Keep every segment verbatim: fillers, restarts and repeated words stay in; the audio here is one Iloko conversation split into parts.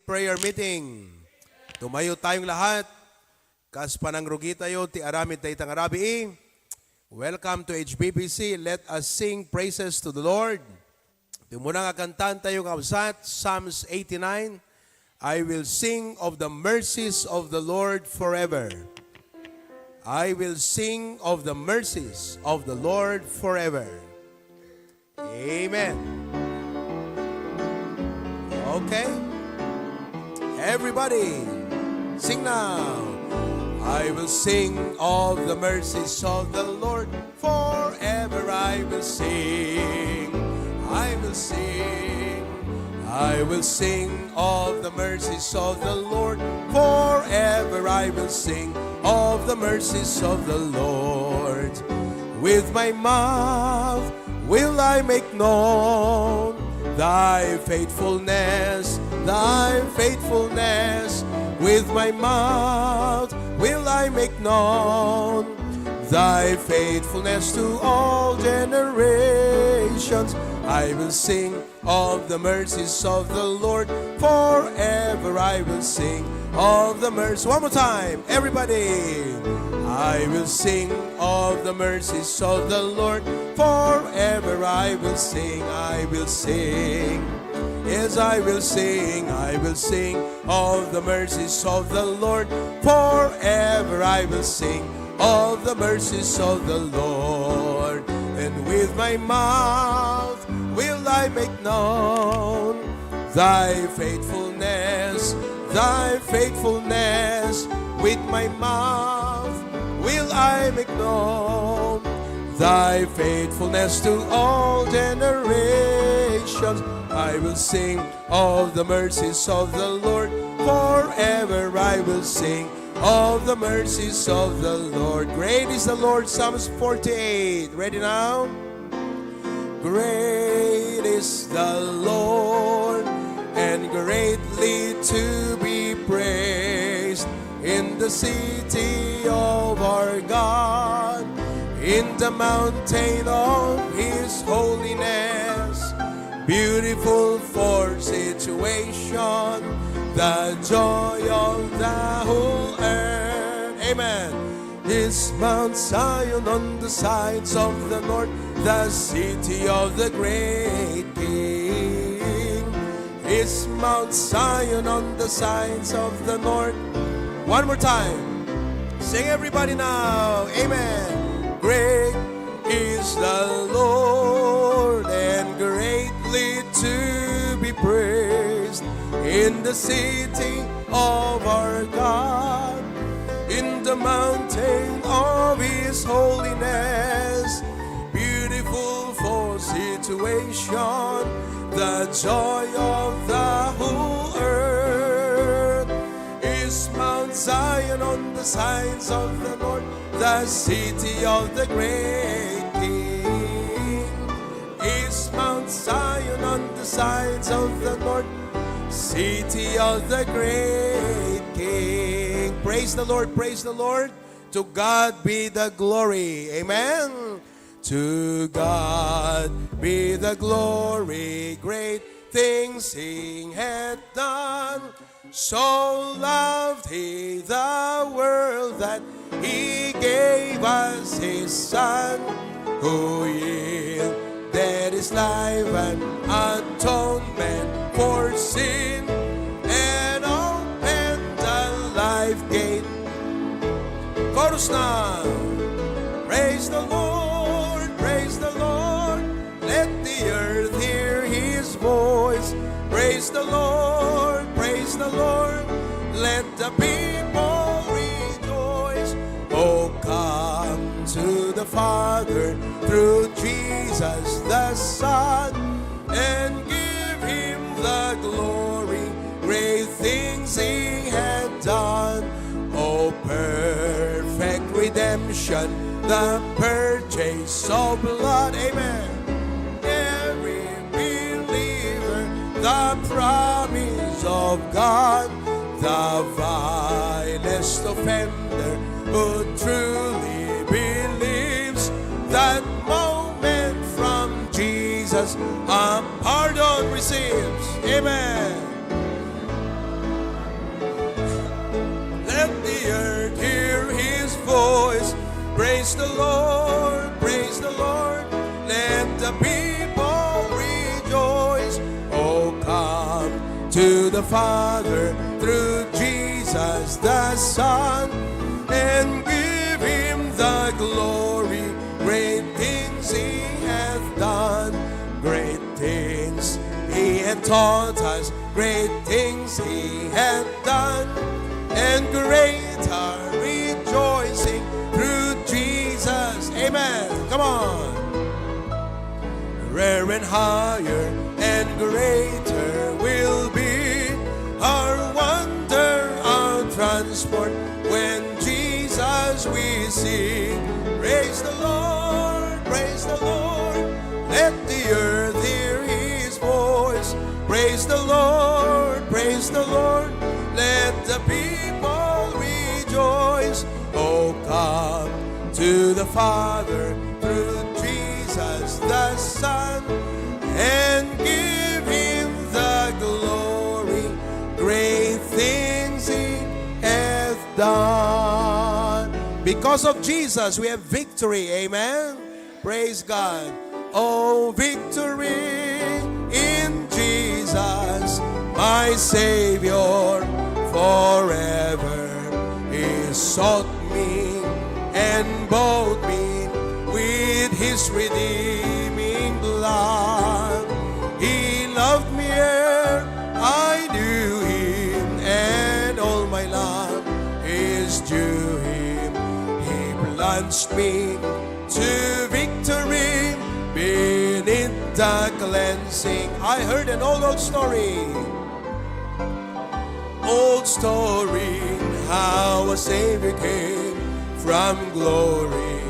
Prayer meeting. Tumayo tayong lahat. Kas panangrugi tayo, ti aramid dayta nga rabii. Welcome to H B B C. Let us sing praises to the Lord. Ti umuna nga kantaen tayo nga kabsat, Psalms eighty-nine. I will sing of the mercies of the Lord forever. I will sing of the mercies of the Lord forever. Amen. Okay. Everybody, sing now. I will sing of the mercies of the Lord. Forever I will sing. I will sing. I will sing of the mercies of the Lord. Forever I will sing of the mercies of the Lord. With my mouth will I make known thy faithfulness, thy faithfulness. With my mouth will I make known thy faithfulness to all generations. I will sing of the mercies of the Lord. Forever I will sing of the mercy. One more time, everybody. I will sing of the mercies of the Lord. Forever I will sing, I will sing. Yes, I will sing, I will sing of the mercies of the Lord. Forever I will sing of the mercies of the Lord. And with my mouth will I make known thy faithfulness, thy faithfulness. With my mouth will I make known thy faithfulness to all generations. I will sing of the mercies of the Lord. Forever I will sing of the mercies of the Lord. Great is the Lord. Psalms forty-eight. Ready now? Great is the Lord and greatly to be praised in the city of our God, in the mountain of his holiness. Beautiful for situation, the joy of the whole earth. Amen. Is Mount Zion on the sides of the north, the city of the great king? Is Mount Zion on the sides of the north? One more time. Sing everybody now. Amen. Great is the Lord and greatly to be praised in the city of our God, in the mountain of his holiness. Beautiful for situation, the joy of the whole earth. Is Mount Zion on the sides of the north, the city of the great king? Is Mount Zion on the sides of the north, city of the great king? Praise the Lord, praise the Lord. To God be the glory. Amen. To God be the glory, great things he hath done. So loved he the world that he gave us his Son, who yielded his life an atonement for sin, and opened the life gate. Chorus now. Praise the Lord, praise the Lord. Let the earth hear his voice. Praise the Lord, praise the Lord. Let the people rejoice. Oh, come to the Father through Jesus the Son, and give him the glory. Great things he hath done. Oh, perfect redemption, the purchase of blood. Amen. Every believer, the promise of God, the vilest offender who truly believes, that moment from Jesus a pardon receives. Amen. Praise the Lord, praise the Lord. Let the people rejoice. Oh, come to the Father through Jesus the Son and give him the glory. Great things he hath done. Great things he hath taught us. Great things he hath done. And great are rejoicing through Jesus. Amen. Come on. Rare and higher and greater will be our wonder, our transport when Jesus we see. Praise the Lord, praise the Lord. Let the earth hear his voice. Praise the Lord, praise the Lord. Let the people rejoice. Oh, come to the Father through Jesus the Son and give him the glory. Great things he hath done. Because of Jesus, we have victory. Amen. Praise God. Oh, victory in Jesus, my Savior, forever. He sought me and bought me with his redeeming blood. He loved me ere I knew him, and all my love is due him. He plunged me to victory beneath the cleansing. I heard an old, old story. Old story, how a Savior came from glory,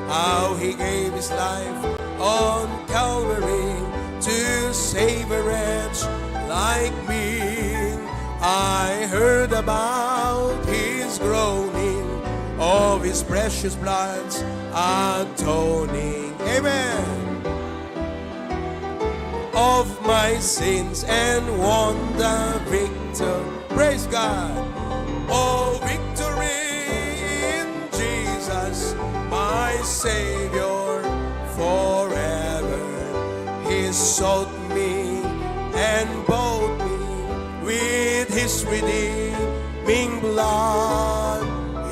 how he gave his life on Calvary to save a wretch like me. I heard about his groaning, of his precious blood's atoning. Amen. Of my sins and won the victor. Praise God. Oh, victory in Jesus, my Savior, forever. He sought me and bought me with his redeeming blood.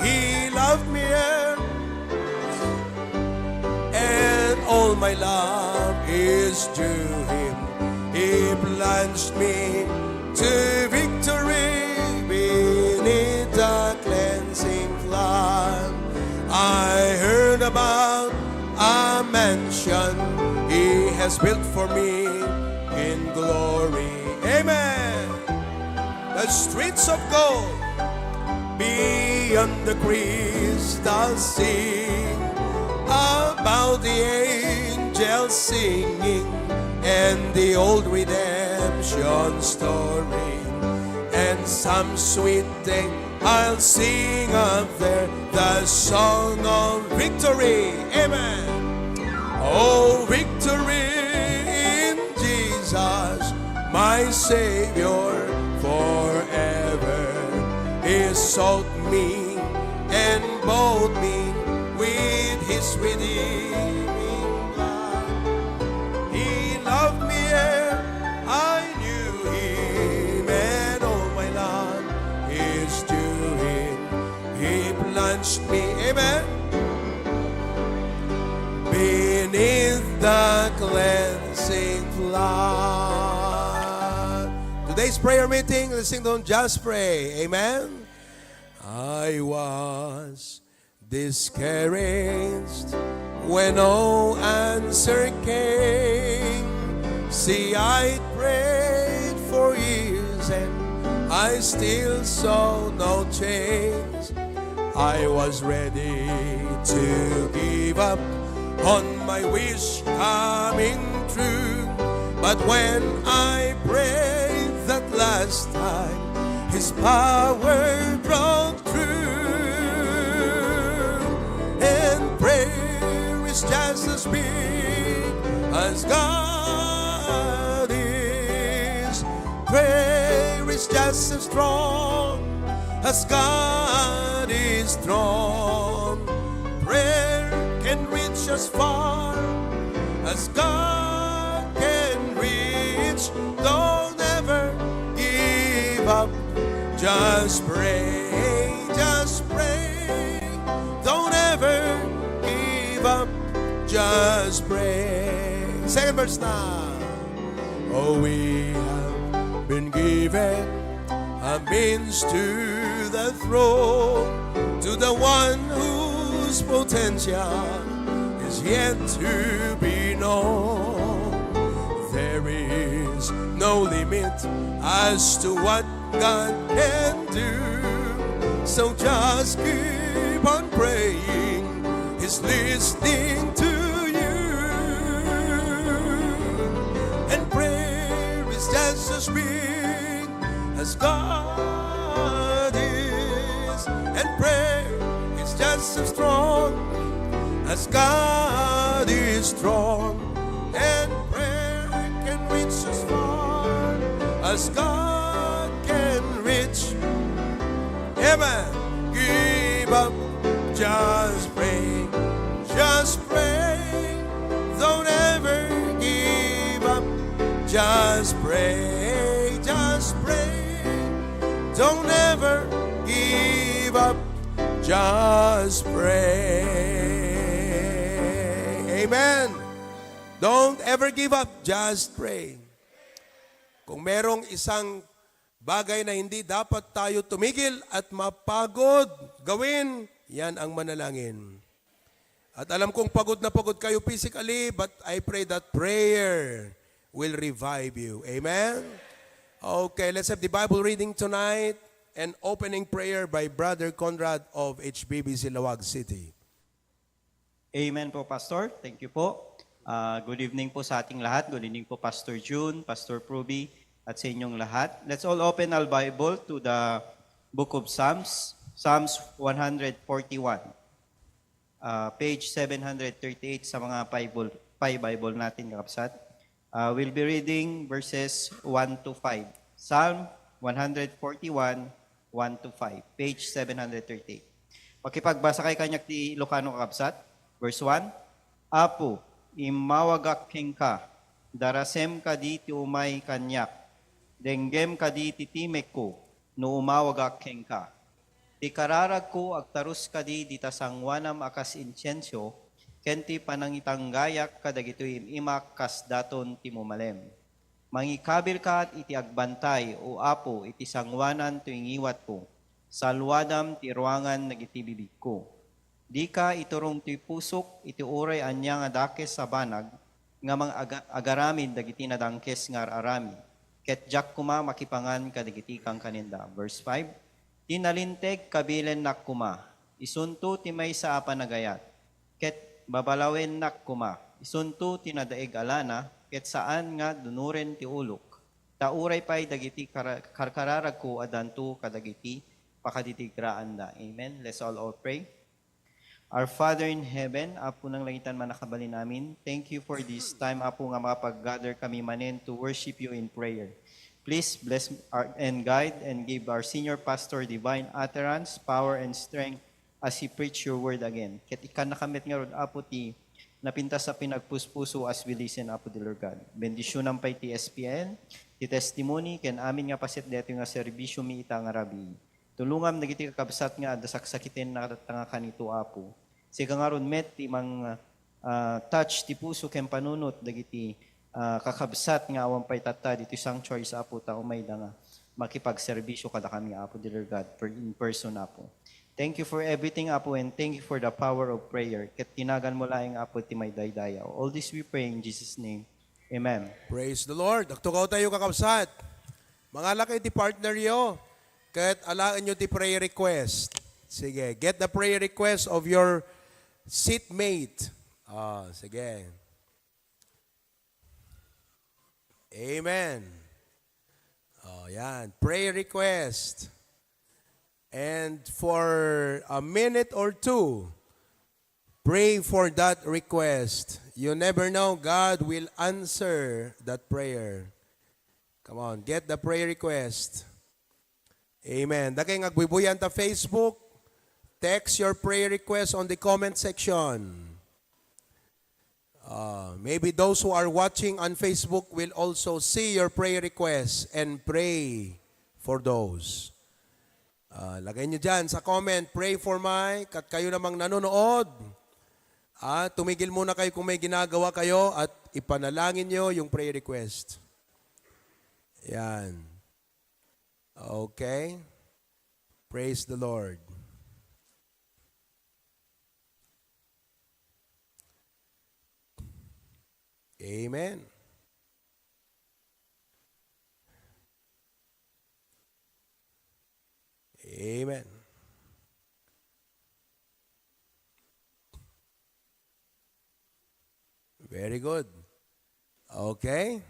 He loved me ere and all my love is due him. He plunged me to victory beneath the cleansing flood. I heard about a mansion he has built for me in glory. Amen. The streets of gold beyond the crystal sea, about the angels singing and the old redemption story. And some sweet day I'll sing up there the song of victory. Amen. Oh, victory in Jesus, my Savior forever. He sought me and bought me with his redeeming blood. He loved me ere I knew him, and all my love is due him. He plunged me, amen, beneath the cleansing flood. Today's prayer meeting, let's sing the Just Pray. Amen. I was discouraged when no answer came. See, I prayed for years and I still saw no change. I was ready to give up on my wish coming true. But when I prayed that last time, his power broke through. And prayer is just as big as God is. Prayer is just as strong as God is strong. Prayer as far as God can reach. Don't ever give up. Just pray, just pray. Don't ever give up. Just pray. Second verse na. Oh, we have been given a means to the throne, to the one whose potential is yet to be known. There is no limit as to what God can do. So just keep on praying. He's listening to you. And prayer is just as big as God is. And prayer is just as strong as God is strong. And prayer can reach as far as God can reach. Amen. Give up. Just pray. Just pray. Don't ever give up. Just pray. Just pray. Don't ever give up. Just pray. Amen. Don't ever give up. Just pray. Kung merong isang bagay na hindi dapat tayo tumigil at mapagod gawin, yan ang manalangin. At alam kong pagod na pagod kayo physically, but I pray that prayer will revive you. Amen? Okay, let's have the Bible reading tonight and opening prayer by Brother Conrad of H B B C Laoag City. Amen po, Pastor. Thank you po. Ah, good evening po sa ating lahat. Good evening po, Pastor June, Pastor Pruby, at sa inyong lahat. Let's all open our Bible to the book of Psalms, Psalms one forty-one, ah, page seven thirty-eight sa mga Bible, Pi Bible natin, kakabsat. Ah, we'll be reading verses one to five. Psalm one forty-one, one to five, page seven thirty-eight. Makipagbasa kay kaniak ti Ilocano, kakabsat. Verse one, Apo, immawagak kenka, darasem kadi ti umay kaniak, denggem kadi ti timekko no umawagak kenka. Ti kararagko agtarus kadi dita sangoanam a kas insienso, ken ti panangitanggayak kadagitoy im-imak kas daton ti mumalem. Mangikabilka iti agbantay, O Apo, iti sangoanan toy ngiwatko. Saluadam ti ruangan dagiti bibigko. Dika iturong toy pusok iti uray ania nga dakes a banag nga mang-aga-, agaramid dagiti nadangkes nga ar-arami, ket diak koma makipangan kadagiti kankanenda. Verse five, Ti nalinteg kabilennak koma, isunto ti maysa a panagayat, ket babalawennak koma, isunto ti nadaig a lana, ket saan nga dunoren ti ulok. Ta uray pay dagiti kara-, karkararagko addanto kadagiti pakadiddigraanda. Amen. Let's all, all pray. Our Father in heaven, Apo nang langit a mannakabalin amin, thank you for this time, Apo, nga makapag-gather kami manen to worship you in prayer. Please bless our, and guide and give our senior pastor divine utterance, power, and strength as he preach your word again. Ket ikkannaka met ngarud, Apo, ti napintas a pinagpuspuso as we listen, Apo, dear Lord God. Bendisyonam pay ti S P N, ti testimony, ken amin nga paset daytoy nga serbisiomi ita nga rabii. Tulongam dagiti kakabsat nga adda saksakiten nga tatta nga kanito, Apo. Sika ngarud met ti mang, ah, touch ti puso ken panunot dagiti, ah, kakabsat nga awan pay tatta ditoy sanctuaries, Apo, ta umayda nga makipagserbisyo kadakami, Apo, dear God, per, in person, Apo. Thank you for everything, Apo, and thank you for the power of prayer. Ket ti naganmo laeng, Apo, ti maidaydayaw. All this we pray in Jesus' name. Amen. Praise the Lord. Agtugaw tayo, kakabsat. Mangalak iti partner yo, ket alaen yo ti prayer request. Sige, get the prayer request of your seatmate. Ah, sige. Amen. Oh, yan. Prayer request. And for a minute or two, pray for that request. You never know, God will answer that prayer. Come on, get the prayer request. Amen. Dakay nga agbuybuyan ta Facebook, text your prayer request on the comment section. Uh, maybe those who are watching on Facebook will also see your prayer requests and pray for those. Ah, lagay nyo dyan sa comment, "Pray for my," kat kayo namang nanonood. Ah, tumigil muna kayo kung may ginagawa kayo at ipanalangin nyo yung prayer request. Yan. Okay. Praise the Lord. Amen. Amen. Very good. Okay.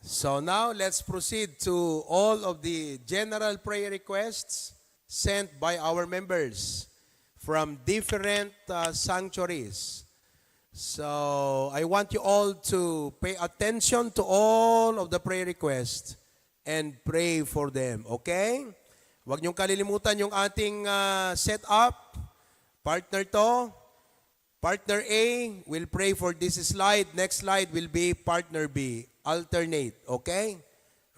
So now let's proceed to all of the general prayer requests sent by our members from different uh, sanctuaries. So I want you all to pay attention to all of the prayer requests and pray for them, okay? Huwag niyong kalilimutan yung ating ah, setup. Partner to. Partner A will pray for this slide. Next slide will be partner B. Alternate, okay?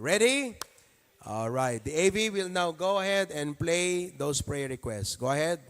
Ready? All right. The A V will now go ahead and play those prayer requests. Go ahead.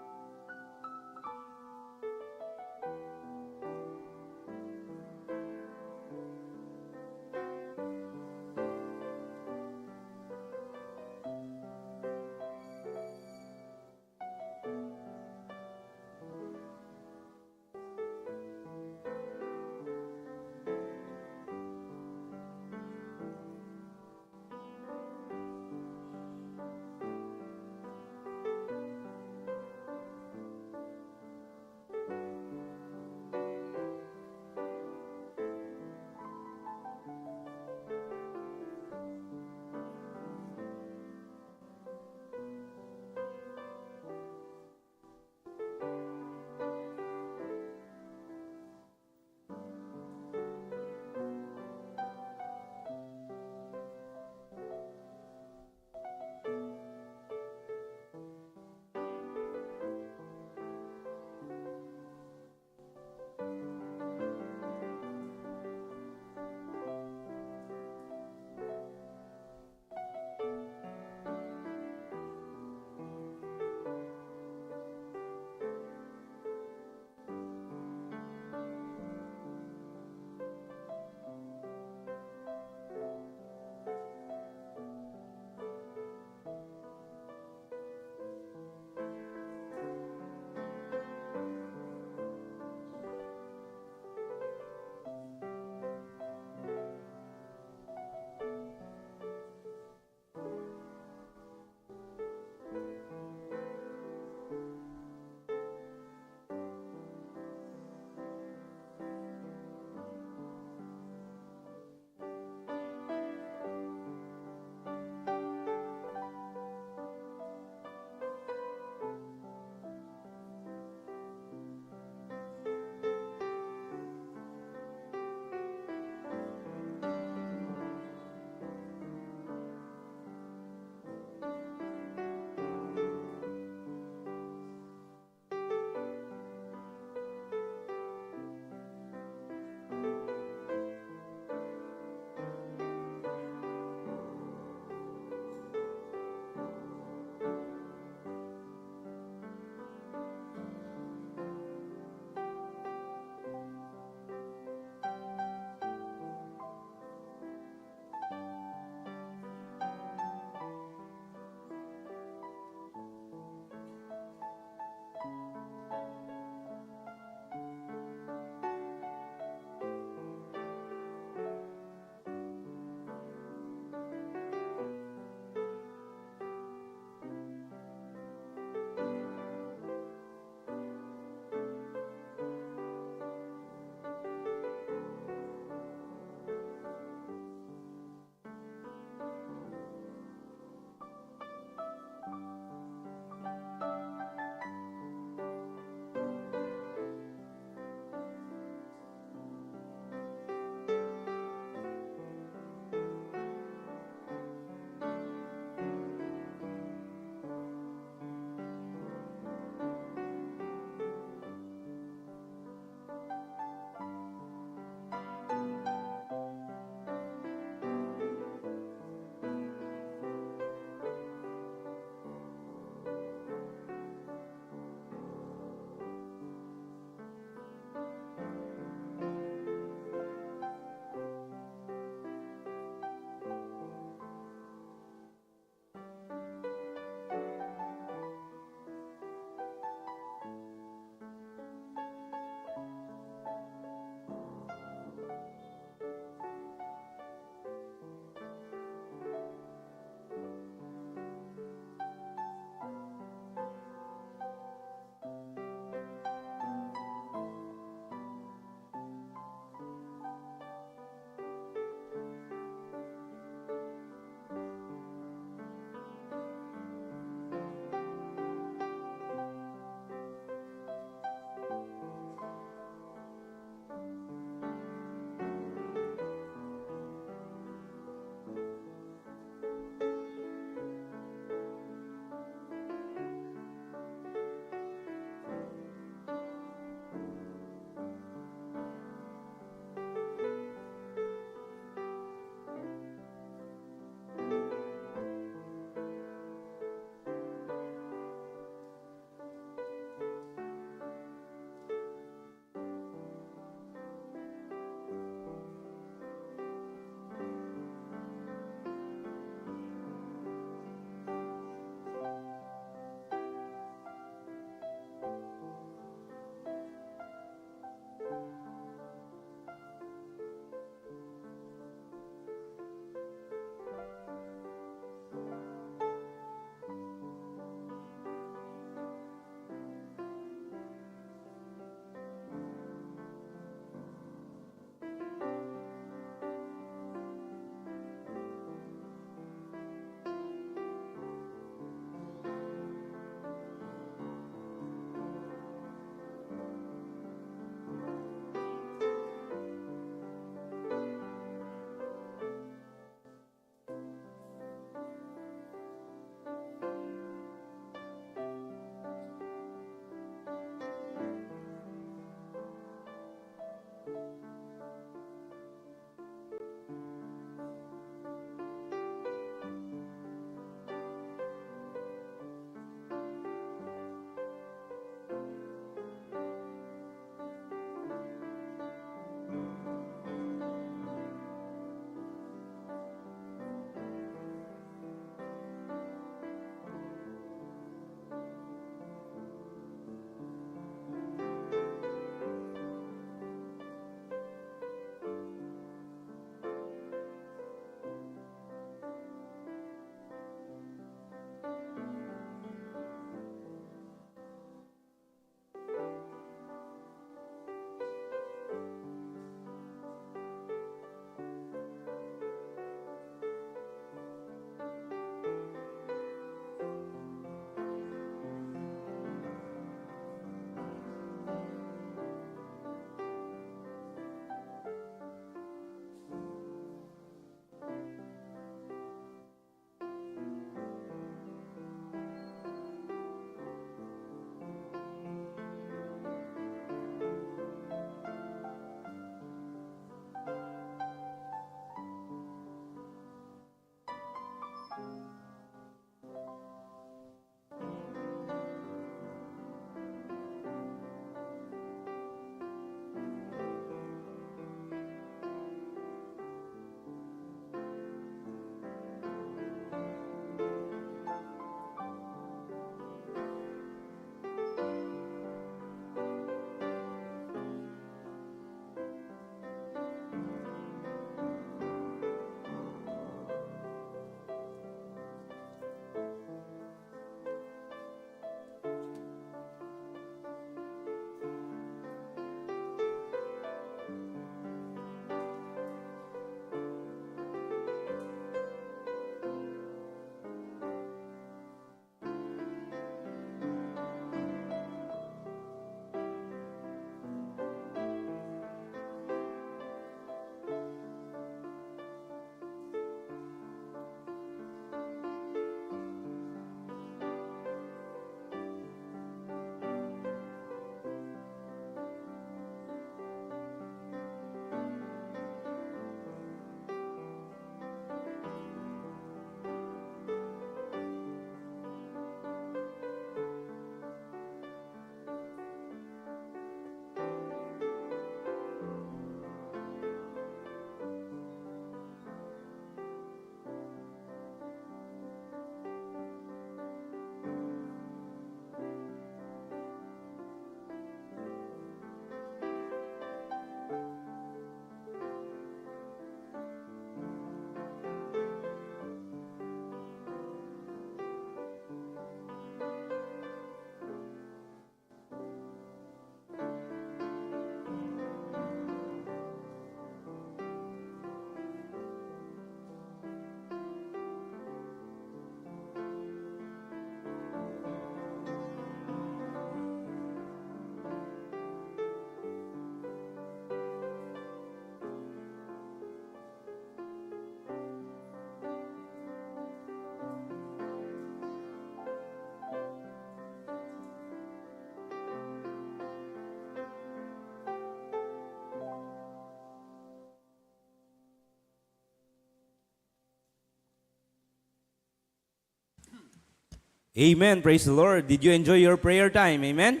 Amen. Praise the Lord. Did you enjoy your prayer time? Amen.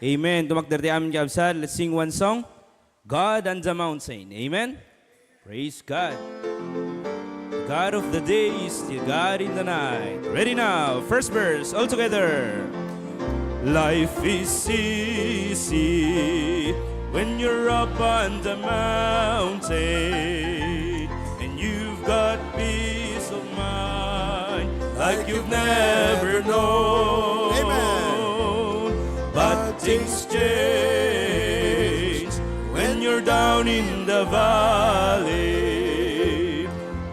Amen. Tumakder ti amin kabsat. Let's sing one song. God on the mountain. Amen. Praise God. God of the day is the God in the night. Ready now. First verse. All together. Life is easy when you're up on the mountain and you've got peace of mind like you've never known. Amen. But things change when you're down in the valley.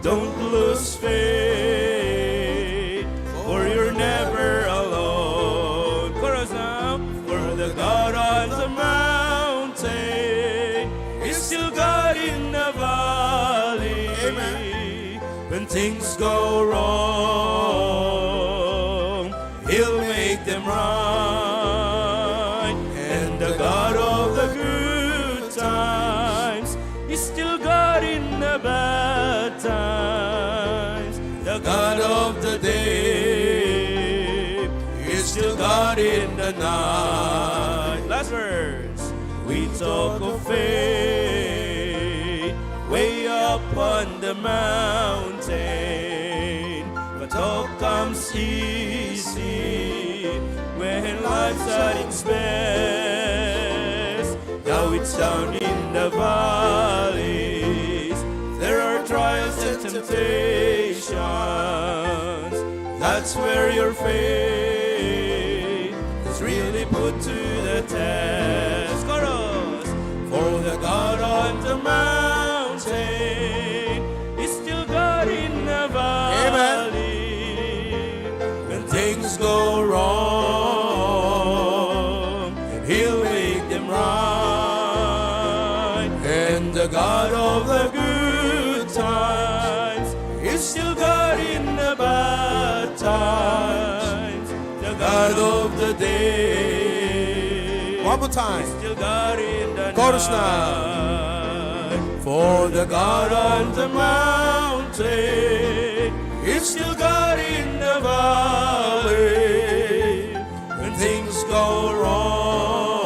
Don't lose faith, for you're never alone. Chorus now. For the God on the mountain is still God in the valley. Amen. When things go wrong, He'll make them right. And the God of the good times is still God in the bad times. The God of the day is still God in the night. Last verse. We talk of faith way up on the mountain, but all comes easy when life's at its best. Now it's down in the valleys. There are trials and temptations. That's where your faith is really put to the test. Chorus. For the God on the mountain is still God in the valley. When things go wrong, and He'll make them right. And the God of the good times is still God in the bad times. The God of the day. One more time. Still God in the Chorus na. Night. For the God on the mountain is still God in the valley. When things go wrong,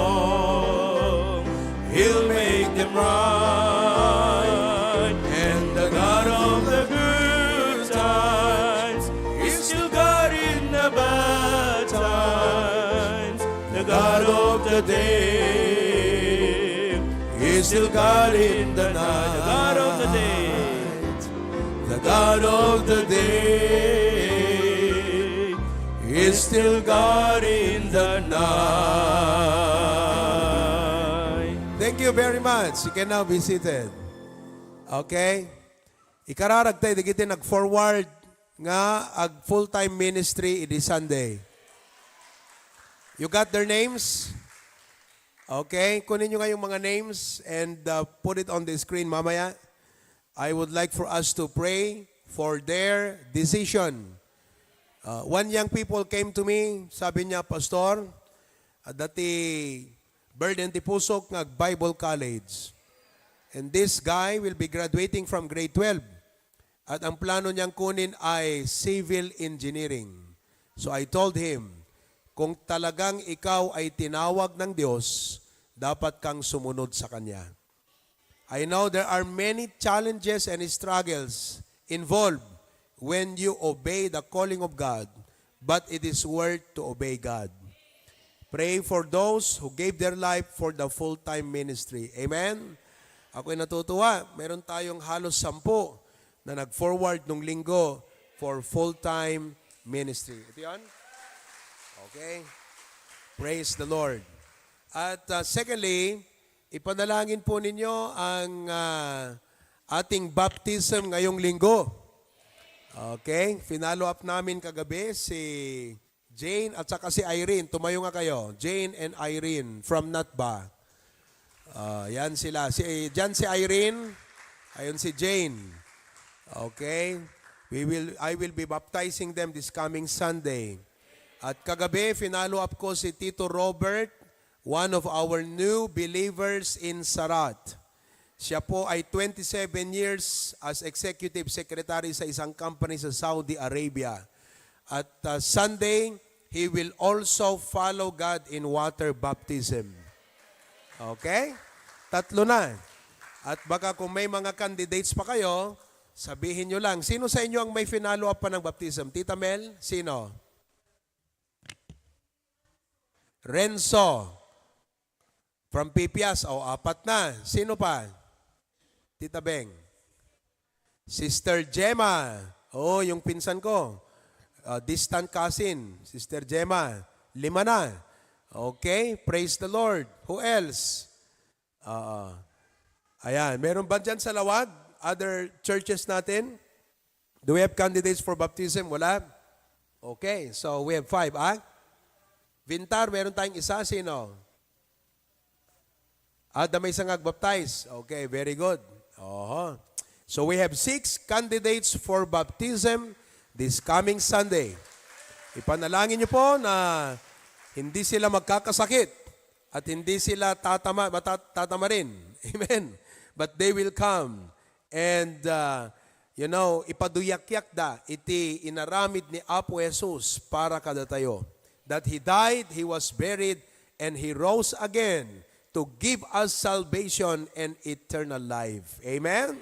He'll make them right. And the God of the good times is still God in the bad times. The God of the day is still God in the night. The God of the day. The God of the day is still God in the night. Thank you very much. You can now be seated. Okay? Ikararag tayo dagiti nag-forward nga ag full-time ministry idi Sunday. You got their names? Okay, kunin nyo nga yung mga names and, uh, put it on the screen mamaya. I would like for us to pray for their decision. Uh, one young people came to me, sabi niya, "Pastor, adda ti burden ti pusok nga ag-Bible college. And this guy will be graduating from grade twelve. At ang plano niyang kunin ay civil engineering." So I told him, "Kung talagang ikaw ay tinawag ng Diyos, dapat kang sumunod sa Kanya." I know there are many challenges and struggles involved when you obey the calling of God, but it is worth to obey God. Pray for those who gave their life for the full-time ministry. Amen? Ako'y natutuwa. Meron tayong halos sampu na nag-forward nung linggo for full-time ministry. Ito yan? Okay. Praise the Lord. At, uh, secondly, ipanalangin po ninyo ang, uh, ating baptism ngayong linggo. Okay, finalo up namin kagabi si Jane at saka si Irene. Tumayo nga kayo. Jane and Irene from Natba. Ah, yan sila. Si, dyan si Irene. Ayun si Jane. Okay. We will, I will be baptizing them this coming Sunday. At kagabi, finalo up ko si Tito Robert, one of our new believers in Sarat. Siya po ay twenty-seven years as executive secretary sa isang company sa Saudi Arabia. At, uh, Sunday, he will also follow God in water baptism. Okay? Tatlo na. At baka kung may mga candidates pa kayo, sabihin nyo lang. Sino sa inyo ang may finalo up pa ng baptism? Tita Mel? Sino? Renzo. From Pipias. O, apat na. Sino pa? Tita Beng. Sister Gemma. Oo, yung pinsan ko. Ah, distant cousin. Sister Gemma. Lima na. Okay. Praise the Lord. Who else? Oo. Ayan. Meron ba dyan sa Lawag? Other churches natin? Do we have candidates for baptism? Wala? Okay. So, we have five, ah? Vintar, meron tayong isa. Sino? Ah, da may isang agbaptize. Okay, very good. Oho. So, we have six candidates for baptism this coming Sunday. Ipanalangin niyo po na hindi sila magkakasakit at hindi sila tatama, mata-, tatamarin. Amen. But they will come and, uh, you know, ipaduyakyak da iti inaramid ni Apo Jesus para kadatayo. That He died, He was buried, and He rose again to give us salvation and eternal life. Amen?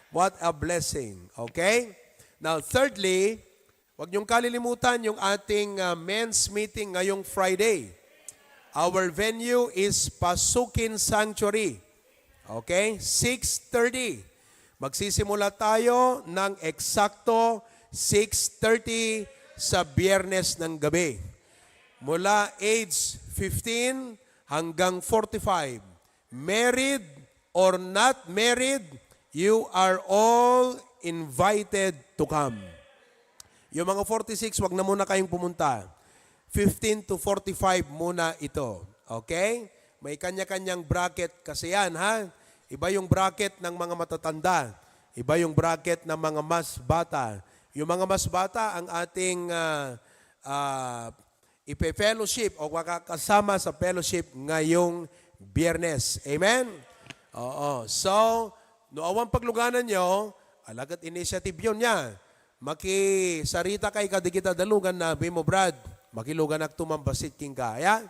What a blessing. Okay? Now, thirdly, huwag niyong kalilimutan yung ating, ah, men's meeting ngayong Friday. Our venue is Pasukin Sanctuary. Okay? Six thirty. Magsisimula tayo ng eksakto six thirty sa Biyernes ng gabi. Mula age fifteen hanggang forty-five. Married or not married, you are all invited to come. Yung mga forty-six, wag na muna kayong pumunta. Fifteen to forty-five muna ito. Okay? May kanya-kanyang bracket kasi yan, ha? Iba yung bracket ng mga matatanda. Iba yung bracket ng mga mas bata. Yung mga mas bata, ang ating, ah, ah, ipe-fellowship o makakasama sa fellowship ngayong Biyernes. Amen? Oo. So, no awan pagluganan nyo, alagad initiative yun niya. Makisarita kay kadagita dalugan na, "Bimo, Brad, makiluganak tumambasit king ka." Ayan?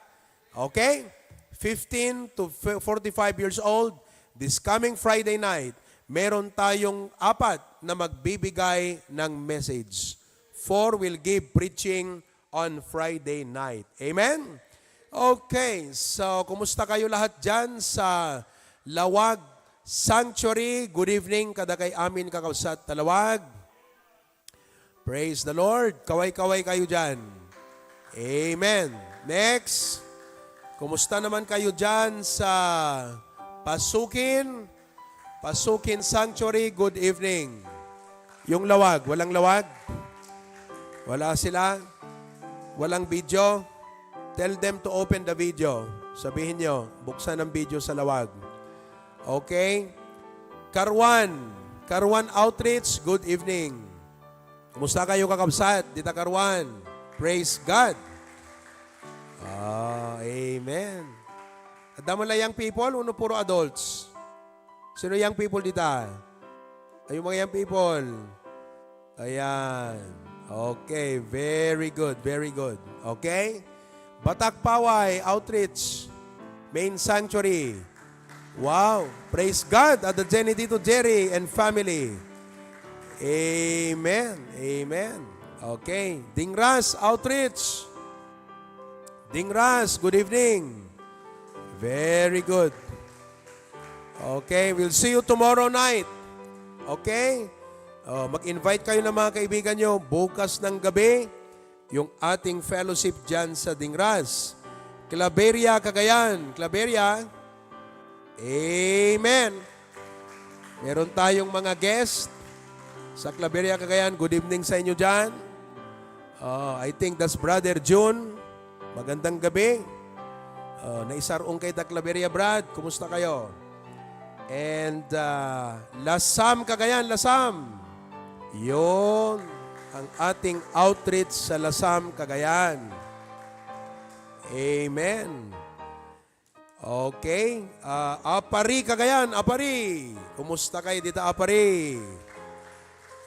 Okay? Fifteen to forty-five years old, this coming Friday night, meron tayong apat na magbibigay ng message. Four will give preaching on Friday night. Amen? Okay, so kumusta kayo lahat dyan sa Lawag Sanctuary? Good evening, kadakay amin kakabsat ta Lawag. Praise the Lord. Kaway-kaway kayo dyan. Amen. Next, kumusta naman kayo dyan sa Pasukin? Pasukin Sanctuary, good evening. Yung Lawag, walang Lawag? Wala sila? Walang video? Tell them to open the video. Sabihin nyo, buksan ang video sa Lawag. Okay? Karuan. Karuan Outreach, good evening. Kumusta kayo, kakabsat? Dita Karuan. Praise God. Ah, amen. Adda man la young people, wenno puro adults? Sino young people dita? Ay, yung mga young people. Ayan. Okay, very good, very good. Okay? Batak Paway Outreach, Main Sanctuary. Wow, praise God at the Jenny Tito Jerry and family. Amen. Amen. Okay, Dingras Outreach. Dingras, good evening. Very good. Okay, we'll see you tomorrow night. Okay? Oh, mag-invite kayo ng mga kaibigan nyo bukas ng gabi, yung ating fellowship dyan sa Dingras. Claveria, Cagayan. Claveria. Amen. Meron tayong mga guest sa Claveria, Cagayan. Good evening sa inyo dyan. Uh, I think that's Brother June. Magandang gabi. Uh, naisarong kay Claveria, Brad. Kumusta kayo? And uh, Lasam, Cagayan, Lasam. Yun ang ating outreach sa Lasam, Cagayan. Amen. Okay. Ah, Apari, Cagayan, Apari. Kumusta kayo dita, Apari?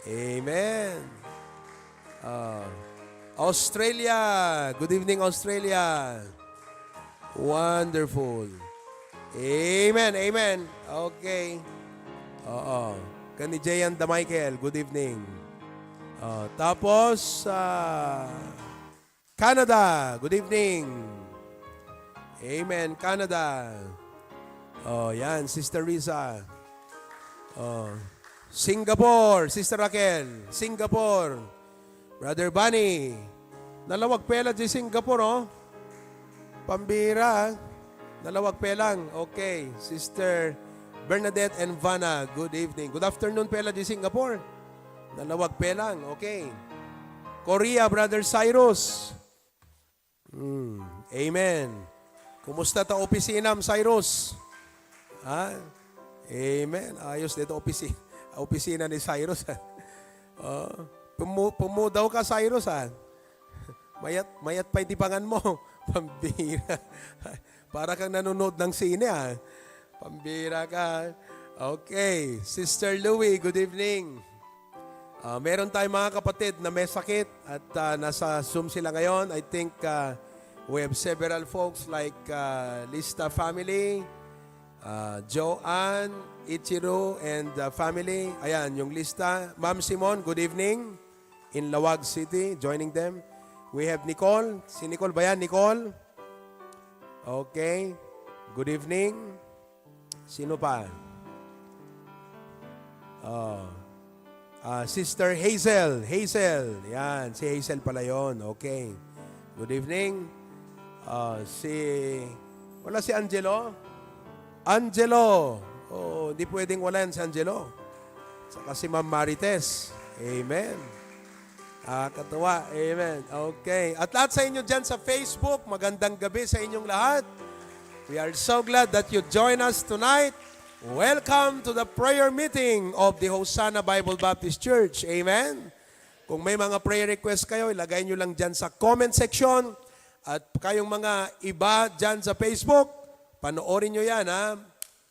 Amen. Ah, Australia. Good evening, Australia. Wonderful. Amen, amen. Okay. Oo. Kan ni Jayan da Michael, good evening. Ah, tapos, ah, Canada, good evening. Amen, Canada. Oh, yan, Sister Risa. Oh, Singapore, Sister Raquel, Singapore. Brother Bunny, nalawag pay la di Singapore, oh. Pambira, ah. Nalawag pay lang. Okay, Sister Bernadette and Vanna, good evening. Good afternoon pay la di Singapore. Nalawag pay lang. Okay. Korea, Brother Cyrus. Hmm. Amen. Kumusta ta opisinam, Cyrus? Ha? Amen. Ayos dito opisi-, opisina ni Cyrus, ha? Oh. Pumu-, pumudaw ka, Cyrus, ha? Mayat, mayat pay di pangan mo. Pambira. Para kang nanonood ng sine, ah. Pambira ka. Okay. Sister Louie, good evening. Ah, meron tayong mga kapatid na may sakit at, ah, nasa Zoom sila ngayon. I think, ah, we have several folks like, ah, Lista family, ah, Joanne, Ichiro, and, ah, family. Ayan, yung lista. Ma'am Simon, good evening. In Laoag City, joining them. We have Nicole. Si Nicole ba yan, Nicole? Okay. Good evening. Sino pa? Oh. Ah, Sister Hazel. Hazel. Yan, si Hazel pala yon. Okay. Good evening. Ah, si, wala si Angelo? Angelo. Oh, di pwedeng wala yan si Angelo. Saka si Ma'am Marites. Amen. Ah, katuwa. Amen. Okay. At lahat sa inyo dyan sa Facebook, magandang gabi sa inyong lahat. We are so glad that you join us tonight. Welcome to the prayer meeting of the Hosanna Bible Baptist Church. Amen. Kung may mga prayer request kayo, ilagay nyo lang dyan sa comment section. At kayong mga iba dyan sa Facebook, panoorin nyo yan, ha?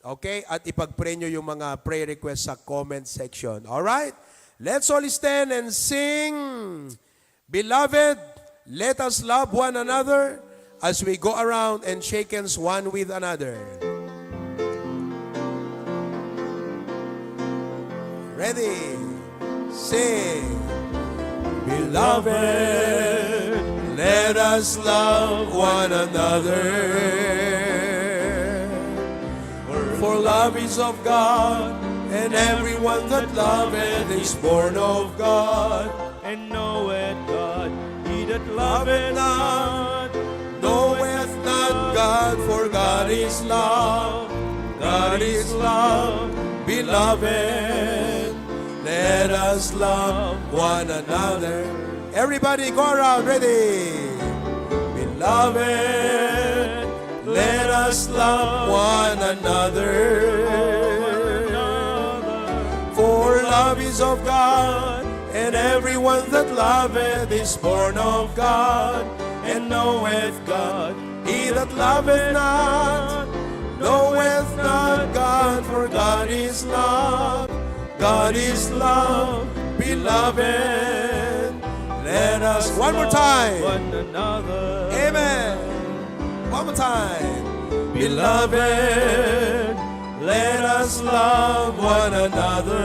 Okay? At ipag-pray nyo yung mga prayer request sa comment section. Alright? Let's all stand and sing, "Beloved, let us love one another," as we go around and shake hands one with another. Ready? Sing. "Beloved, let us love one another. For love is of God, and everyone that loveth is born of God, and knoweth God. He that loveth not knoweth not God, for God is love. God is love. Beloved, let us love one another." Everybody go around, ready? "Beloved, let us love one another. For love is of God, and everyone that loveth is born of God, and knoweth God. He that loveth not knoweth not God, for God is love. God is love. Beloved, let us," one more time, love one another. Amen. One more time. "Beloved, let us love one another.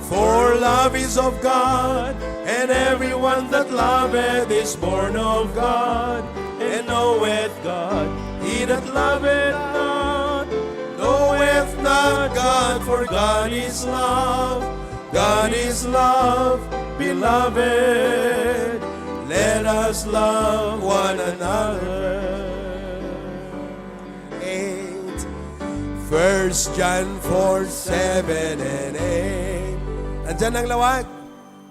For love is of God, and everyone that loveth is born of God, and knoweth God. He that loveth not knoweth not God, for God is love. God is love. Beloved, let us love one another." Eight. First John four, seven and eight. Andyan ang Laoag.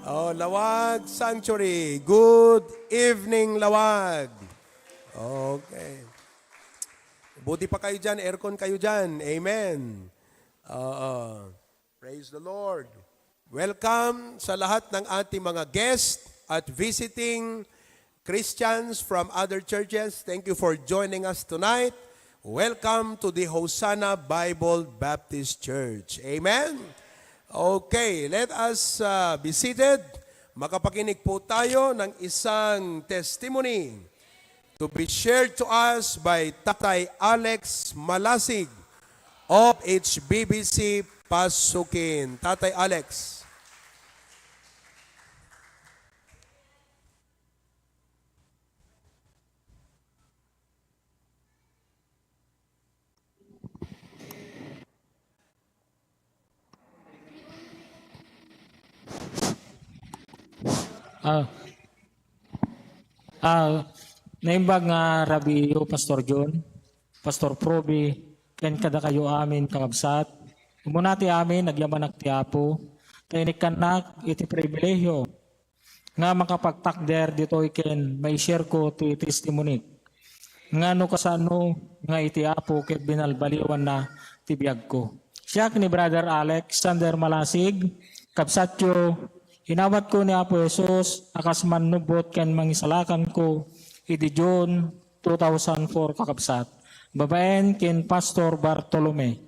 Oh, Laoag Sanctuary. Good evening, Laoag. Okay. Buti pa kayo dyan, aircon kayo dyan. Amen. Oo. Praise the Lord. Welcome sa lahat ng ating mga guest at visiting Christians from other churches. Thank you for joining us tonight. Welcome to the Hosanna Bible Baptist Church. Amen. Okay, let us, uh, be seated. Makapakinig po tayo ng isang testimony to be shared to us by Tatay Alex Malasig of H B B C Pasukin. Tatay Alex. Ah, ah, naimbag nga rabiyo, Pastor John, Pastor Proby, ken kadakayo amin, kakabsat. Umuna ti amin, agyamanak ti Apo, ta inikkannak iti pribilehiyo nga makapagtakder ditoy ken mai-share ko ti testimony nga no kasano nga iti Apo ket binalbaliwanna ti biagko. Siak ni Brother Alex Sander Malasig, kabsatyo, inawatko ni Apo Jesus a kas mannubbot ken mangisalakanko idi June two thousand four, kakabsat, babaen ken Pastor Bartolome.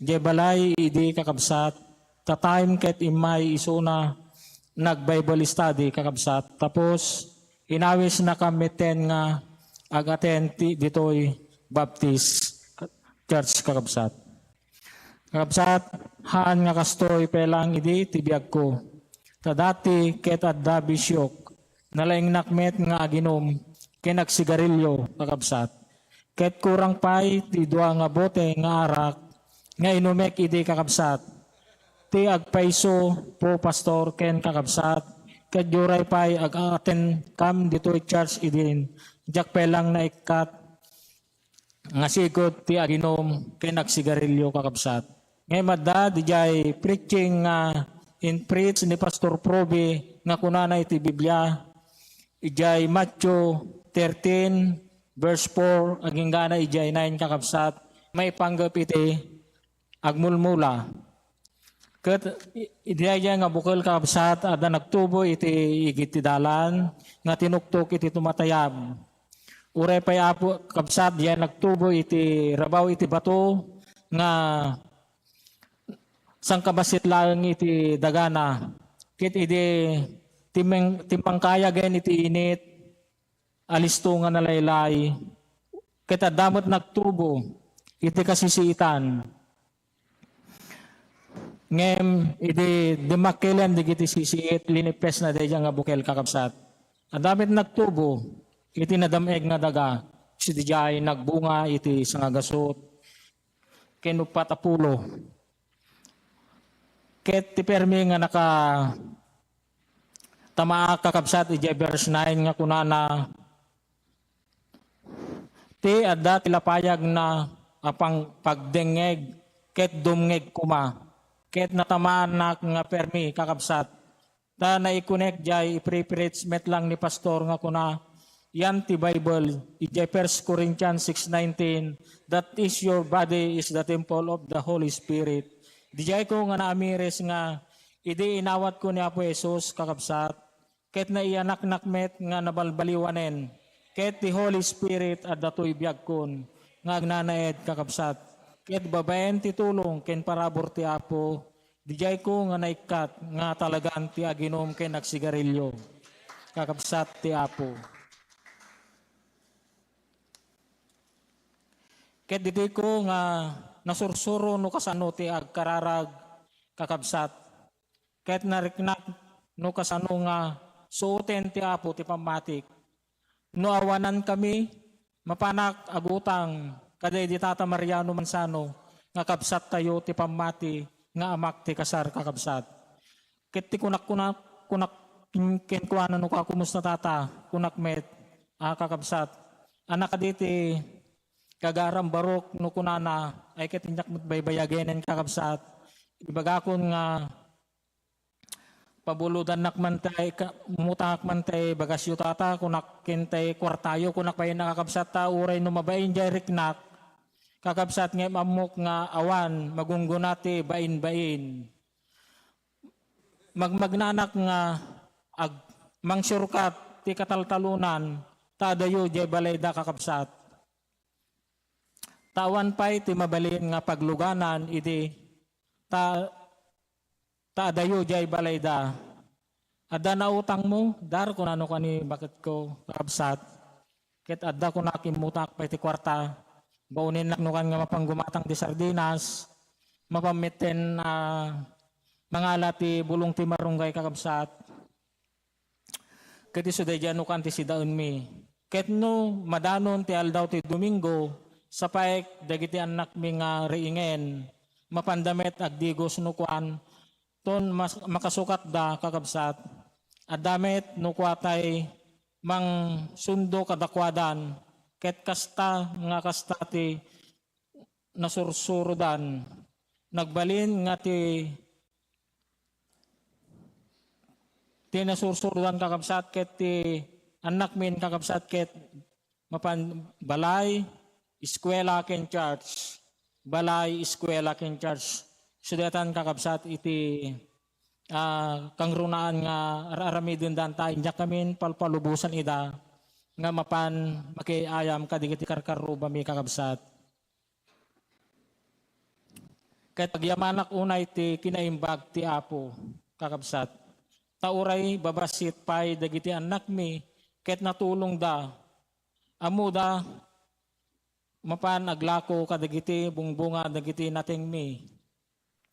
Diay balay idi, kakabsat, ta time ket immay isuna nag-Bible study, kakabsat. Tapos, inawisnakami metten nga ag-attend ti, ditoy Baptist Church, kakabsat. Kakabsat, haan nga kastoy pay lang idi ti biagko. Ta dati ket adda bisiok, nalaingnak met nga aginum ken agsigarilio, kakabsat. Ket kurang pay ti dua nga bote nga arak nga inumek idi, kakabsat. Ti agpayso, po, pastor ken kakabsat, ket uray pay ag-attend kam ditoy church idin, diak pay lang naikkat nga sigud ti aginum ken agsigarilio, kakabsat. Ngem adda didiay preaching nga in-preach ni Pastor Proby nga kunana iti Biblia, idiay Matthew thirteen, verse four, agingga na idiay nine, kakabsat, maipanggep iti agmulmula. Ket i-, idiay nga bukel, kakabsat, adda nagtubo iti igid ti dalan nga tinuktok iti tumatayab. Uray pay, Apo, kabsat, diay nagtubo iti rabaw iti bato nga sangkabassit laeng iti dagana. Ket idi timmeng-, timmangkayagen iti init, alisto nga nalaylay, ket adda met nagtubo iti kasisiitan. Ngem idi dimmakkel dagiti sisiit, linippesna daydiay nga bukel, kakabsat. Adda met nagtubo iti nadam-eg nga daga, sidiay nagbunga iti sangagasut ken uppat a pulo. Ket ti permi nga nakatamaak, kakabsat, idiay verse nine nga kunana, ti adda ti lapayagna a pang-, pagdengngeg ket dumngeg koma, ket natamaanak nga permi, kakabsat. Ta naikunek diay ipre-preach met lang ni pastor nga kuna, yan ti Bible, idiay First Corinthians six nineteen, "That is your body is the temple of the Holy Spirit." Didiay ko nga naamiris nga idi inawatko ni Apo Jesus, kakabsat, ket naiyanaknak met nga nabalbaliwanen, ket ti Holy Spirit adda toy biagkon nga agnanaed, kakabsat, ket babaen ti tulong ken parabur ti Apo, didiay ko nga naikkat nga talagan ti aginum ken agsigarilio, kakabsat ti Apo. Ket ditoy ko nga nasursuro no kasano ti agkararag, kakabsat, ket nariknak no kasano nga suoten ti Apo ti pammatik. No awanankami, mapanak agutang kadaydi Tata Mariano Manzano nga kabsattayo ti pammati nga amak ti kasar, kakabsat. Ket ti kunak, kunak, kunak kenkuana no kakumusta, Tata, kunak met, a, kakabsat, a, nakadi ti gagaram barok no kunana, ay ket inyak met baybayagenen, kakabsat. Ibagakon nga pabulodannak man tay ka-, mumutangak man tay bagasyo, Tata, kunak, ken tay kuartayo, kunak pay, kakabsat, ta uray no mabain diay riknak, kakabsat, ngem ammok nga awan magunggona ti bainbain. Magmagnanak nga ag-, mangsurkat ti kataltalonan, ta adayo diay balayda, kakabsat. Ta awan pay ti mabalin nga pagluganan idi, ta, ta adayo diay balayda. "Adda nautangmo, Dar?" kunano kani baketko, kakabsat. Ket adda kunak, immutak pay ti kuarta. Baonennak no kan nga mapanggumatang ti sardinas, mapammetten a mangala ti bulong ti marunggay, kakabsat. Ket isu daydiay no kan ti sidaenmi. Ket no madanon ti aldaw ti Domingo, sapaek dagiti annakmi nga riingen, mapanda met agdigos no kuan, ton mas-, makasukatda, kakabsat. Adda met no kuatay mangsundo kadakuadan, ket kasta nga kasta ti nasursurodan. Nagbalin nga ti, ti nasursurodan, kakabsat, ket ti annakmin, kakabsat, ket mapan balay, eskuela, ken church. Balay, eskuela, ken church. Isu daytan, kakabsat, iti, ah, kangrunaan nga ar-aramidenda ta, indiak ngamin palpalubosan ida nga mapan makiayam kadagiti karkarrubami, kakabsat. Ket agyamanak unay ti kinaimbag ti Apo, kakabsat. Ta uray babassit pay dagiti annakmi ket natulongda. Ammoda, mapan aglako kadagiti bungbunga dagiti natengmi,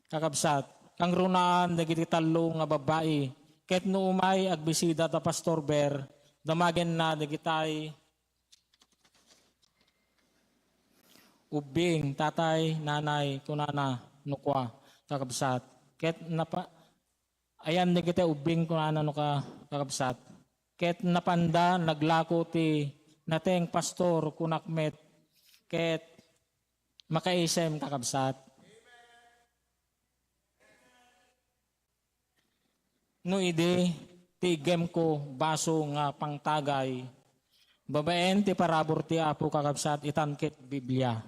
kakabsat. Kangrunaan dagiti tallo nga babbai. Ket no umay agbisita da Pastor Ber, damagenna dagitay ubbing, tatay, nanay, kunana, no kua, kakabsat. Ket napa-, ayan dagiti ubbing, kunana, no ka-, kakabsat. Ket napanda naglako ti nateng, Pastor, kunak met. Ket makaisem, kakabsat. No idi ti iggemko baso nga pangtagay, babaen ti parabur ti Apo, kakabsat, itan ket Biblia.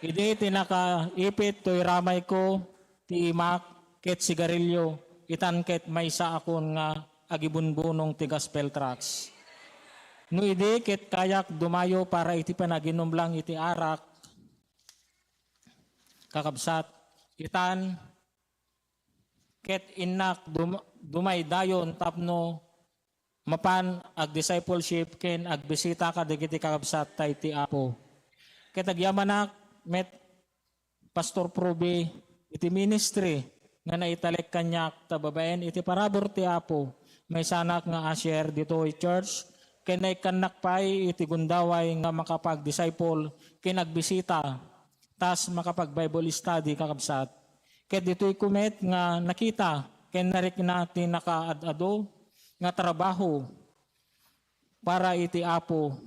Idi ti nakaipit toy ramayko, ti imak, ket sigarilyo, itan ket maysa a kun nga agibunbunong ti gospel tracts. No idi ket kayak dumayo para iti panaginum lang iti arak, kakabsat, itan ket innak dum-, dumaydayon tapno mapan agdiscipleship ken agbisita kadagiti kakabsat tay ti Apo. Ket agyamanak met, Pastor Probe, iti ministry nga naitalek kaniak ta babaen iti parabur ti Apo, maysanak nga usher ditoy church, ken naikkannak pay iti gundaway nga makapag-disciple ken agbisita, tas makapag-Bible study, kakabsat. Ket ditoyko met nga nakita ken narikna ti nakaad-adu nga trabaho para iti Apo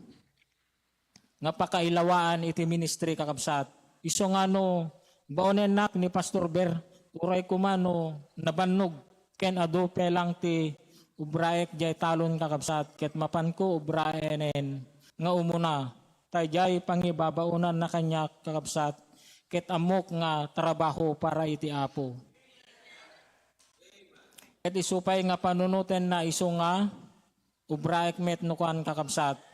nga pakailawaan iti ministry, kakabsat. Isu nga no baonennak ni Pastor Ber, uray koma no nabannog ken adu pelang ti ubraek diay talon, kakabsat, ket mapanko ubraenen nga umuna. Ta idiay pangibabaonanna kaniak, kakabsat, ket ammok nga trabaho para iti Apo. Ket isu pay nga panunotenna isu nga ubraek met no kuan, kakabsat.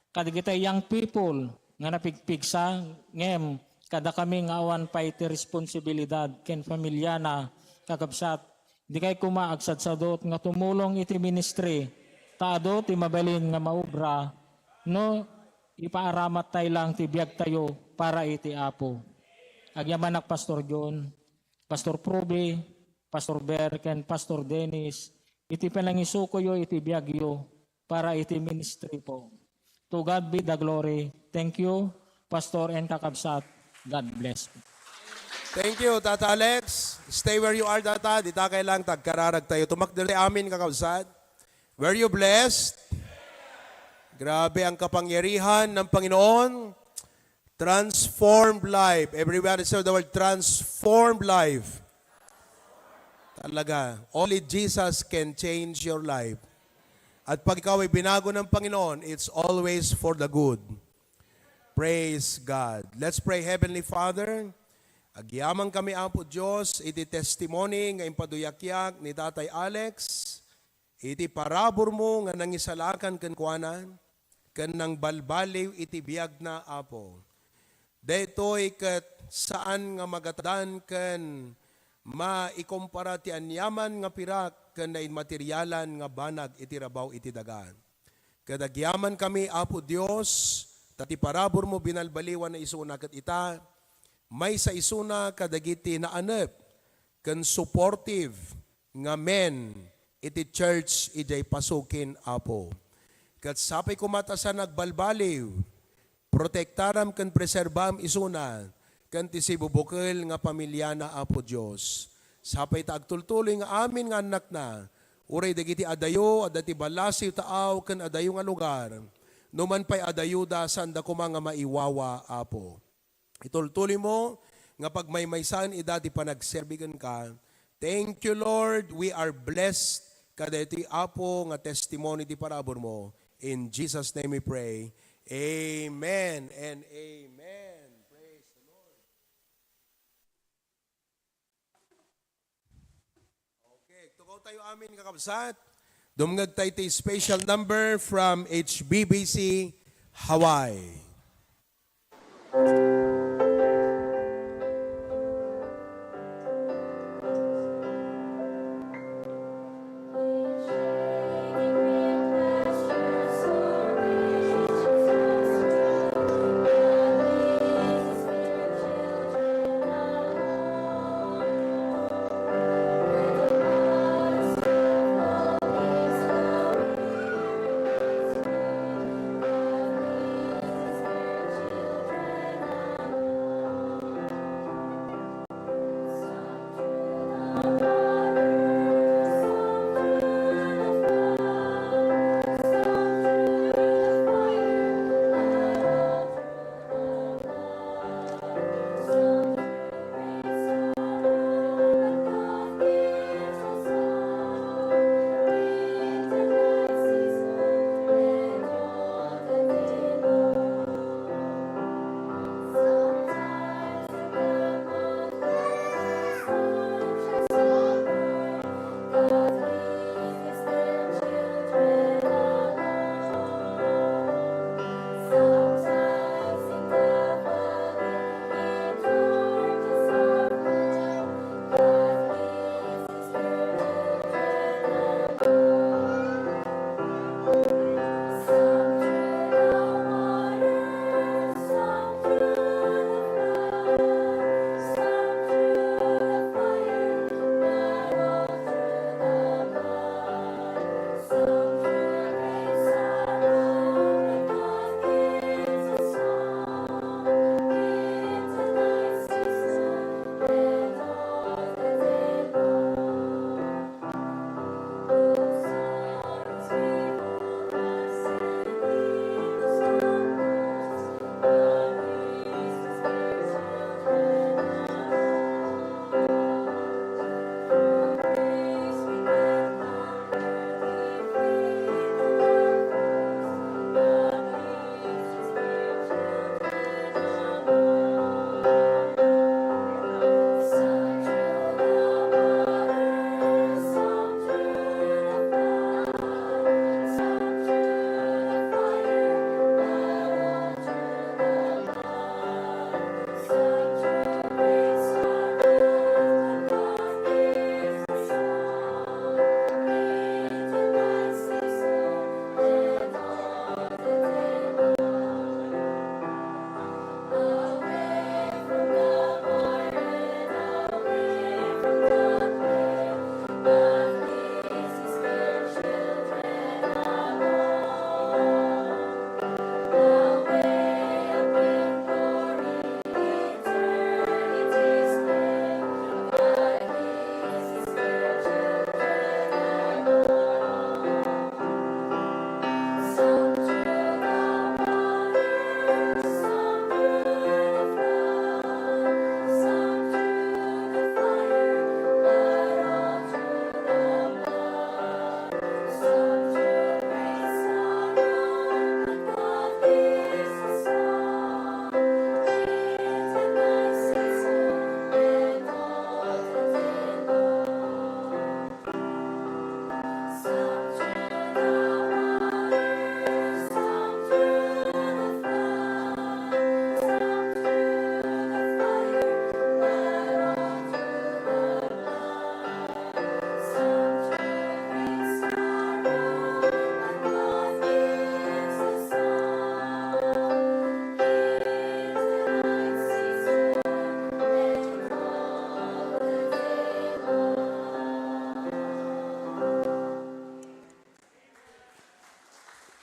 Kadagiti young people nga napigpigsa, ngem kadakami nga awan pay ti responsibilidad ken familiana, kakabsat, dikay koma agsadsadut nga tumulong iti ministry, ta adu ti mabalin nga maubra no ipaaramattay lang ti biagtayo para iti Apo. Agyamanak, Pastor John, Pastor Probe, Pastor Ber, ken Pastor Dennis, iti panangisukoyo iti biagyo para iti ministry po. To God be the glory. Thank you, Pastor and kakabsat. God bless. Thank you, Tata Alex. Stay where you are, Tata. Dita kay lang, tagkararag tayo. Tumakder tayo. Amen, kakabsat. Were you blessed? Grabe ang kapangyarihan ng Panginoon. Transformed life. Everybody say the word transformed life. Talaga. Only Jesus can change your life. At pag ikaw ay binago ng Panginoon, it's always for the good. Praise God. Let's pray. Heavenly Father, agyaman kami, Apo Dios, iti testimony nga impaduyakyak ni Tatay Alex, iti parabur mo nga nangisalakan kenkuana, ken nangbalbaliw iti biagna, Apo. Daytoy ket saan nga magatdan ken maikumpara ti aniaman nga pirak ken nainmaterialan nga banag iti rabaw iti daga. Ket agyamankami, Apo Dios, ta ti paraburmo binalbaliwan na isuna ket ita, maysa isuna kadagiti naanep ken supportive nga men iti church idiay pasuken, Apo. Ket sapay koma ta saan agbalbaliw, protektaram ken preserbaam isuna ken ti sibubukel nga pamiliana, Apo Dios. Sapay ta agtultuloy nga amin nga annakna, uray dagiti adayo, adda ti ballasiw, taaw, ken adayo nga lugar, no man pay adayoda, saanda koma nga maiwawa, Apo. Itultuloymo nga pagmaymaysaen ida ti panagserbi kenka. Thank you, Lord. We are blessed kadaytoy, Apo, nga testimony ti paraburmo. In Jesus' name we pray. Amen and amen. Praise the Lord. Okay, tukaw tayo amin, kakabsat. Dumngeg tayo ti special number from H B B C Hawaii.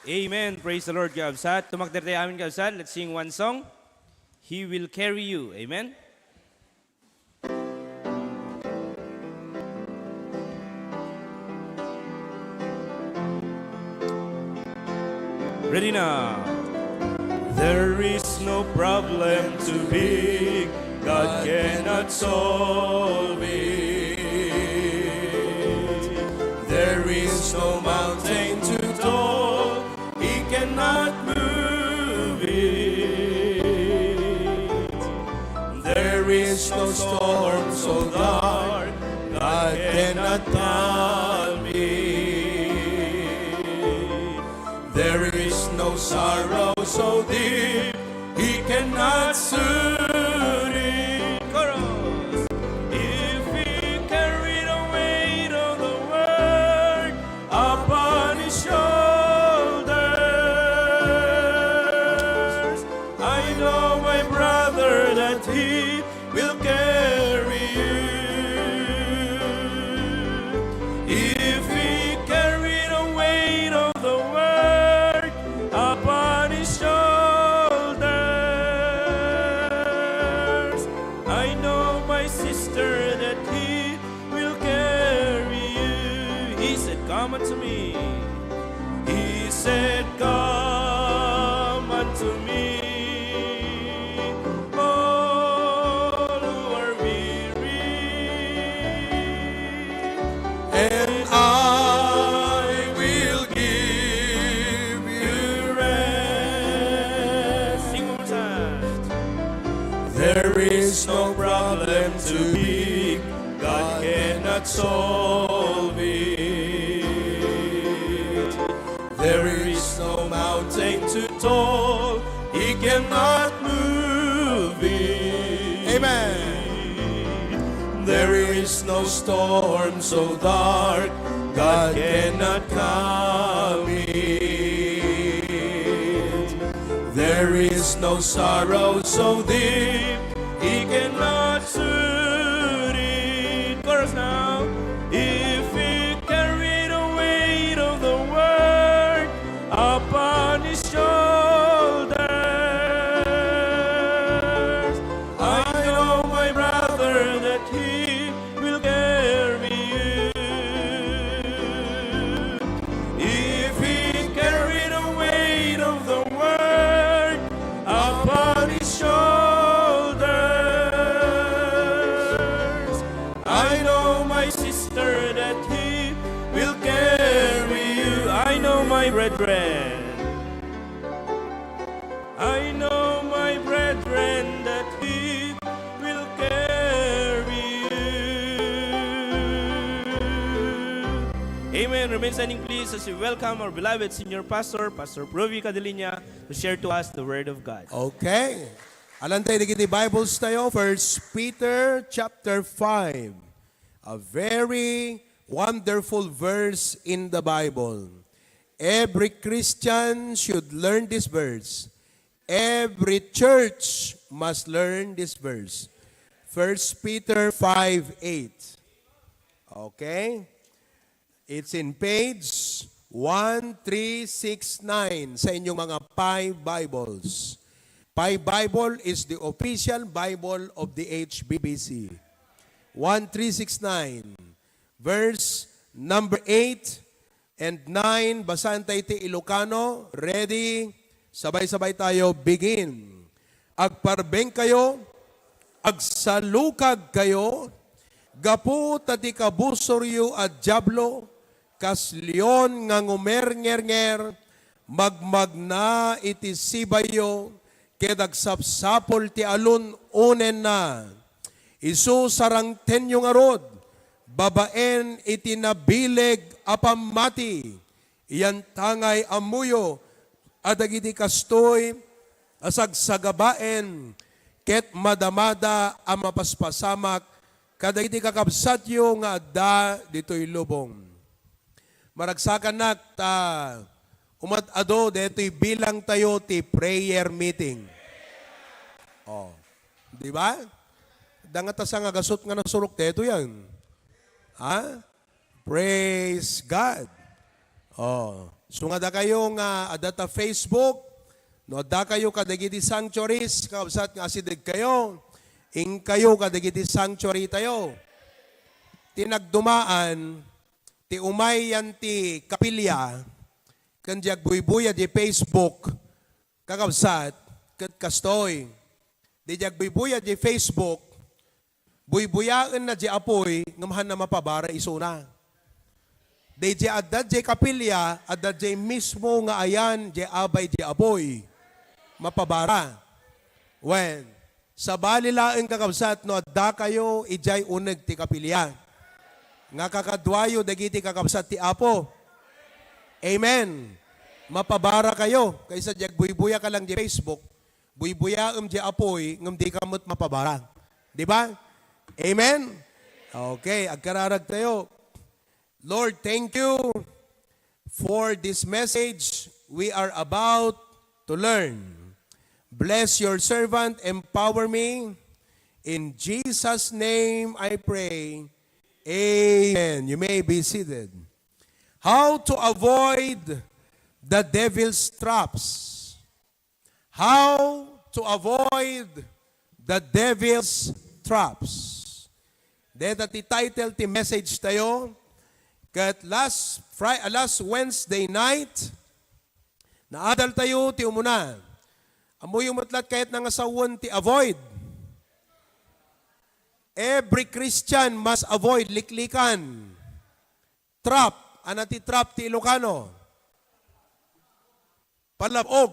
Amen. Praise the Lord, kabsat. Tumakder tayo amin, kabsat. Let's sing one song. He will carry you. Amen. Ready now. There is no problem too big God cannot solve it. There is no mountain too tall He cannot move it. There is no storm so dark God cannot calm it. There is no sorrow so deep He cannot soothe it. Chorus. If He carried the weight of the world upon His shoulders, I know, my brother, that He will carry you. If He carried the weight of the world upon His shoulders, I know, my sister, that He will carry you. He said, "Come unto me." He said, "Come unto me, all who are weary, and I will give you rest." Sing one more time. There is no problem too big God cannot solve it. There is no mountain too tall He cannot move it. Amen. There is no storm so dark God cannot calm it. There is no sorrow so deep He cannot soothe it. Chorus now. If He carried the weight of the world upon His shoulders, I know, my brother, that He will carry you. If He carried the weight of the world upon His shoulders, I know, my sister, that He will carry you. I know, my brethren. I know, my brethren, that He will carry you. Amen. Remain standing, please, as we welcome our beloved senior pastor, Pastor Provi Cadilinia, to share to us the word of God. Okay. Alantayo dagiti Bibles tayo, First Peter chapter five. A very wonderful verse in the Bible. Every Christian should learn this verse. Every church must learn this verse. First Peter five eight. Okay? It's in page one three six nine sa inyong mga Pi Bibles. Pi Bible is the official Bible of the H B B C. One three six nine, verse number eight and nine. Basaen tayo ti Ilocano. Ready? Sabay-sabay tayo. Begin. Agparbeng kayo, agsalukag kayo, gapu ta ti kabusoryo a Diablo, kas leon nga ngumernger, magmagna iti sibayyo, ket agsapsapul ti alun-onenna. Isu sarangtenyo ngarud, babaen iti nabileg a pammati, iyantangay ammoyo a dagiti kastoy a sagsagabaen ket madamada a mapaspasamak kadagiti kakabsatyo nga adda ditoy lubong. Maragsakannak ta umad-adu daytoy bilang tayo ti prayer meeting. Oh. Di ba? Dangata sa nga gasut nga nasurok daytoy yan. Ha? Praise God. Oh. So nga dakayo nga adda ta Facebook, no addakayo kadagiti sanctuaries, kakabsat nga asidegkayo, inkayo kadagiti sanctuary tayo. Ti nagdumaan, ti umay yan ti kapilya, ken di agbuybuya di Facebook, kakabsat, ket kastoy. Di di agbuybuya di Facebook, buybuyaenna di apuy, ngem hanna mapabara isuna. Di di adda di kapilya, adda di mismo nga ayan di abay di apuy. Mapabara. Wen, sabali laeng kakabsat no addakayo idiay uneg ti kapilya. Nga kakaduayo dagiti kakabsat ti Apo. Amen. Mapabara kayo. Kaysa di agbuybuya ka lang di Facebook, buybuyaem di apuy, ngem di ka met mapabara. Di ba? Amen? Okay, agkararag tayo. Lord, thank you for this message we are about to learn. Bless your servant, empower me. In Jesus' name I pray. Amen. You may be seated. How to avoid the devil's traps. How to avoid the devil's traps. Deta ti title ti message tayo. Ket last Fri-, ah, last Wednesday night, naadal tayo ti umuna. Ammoyo met la't kayatna nga sawen ti avoid. Every Christian must avoid liklikan. Trap. Ania ti trap ti Ilocano? Palab-og.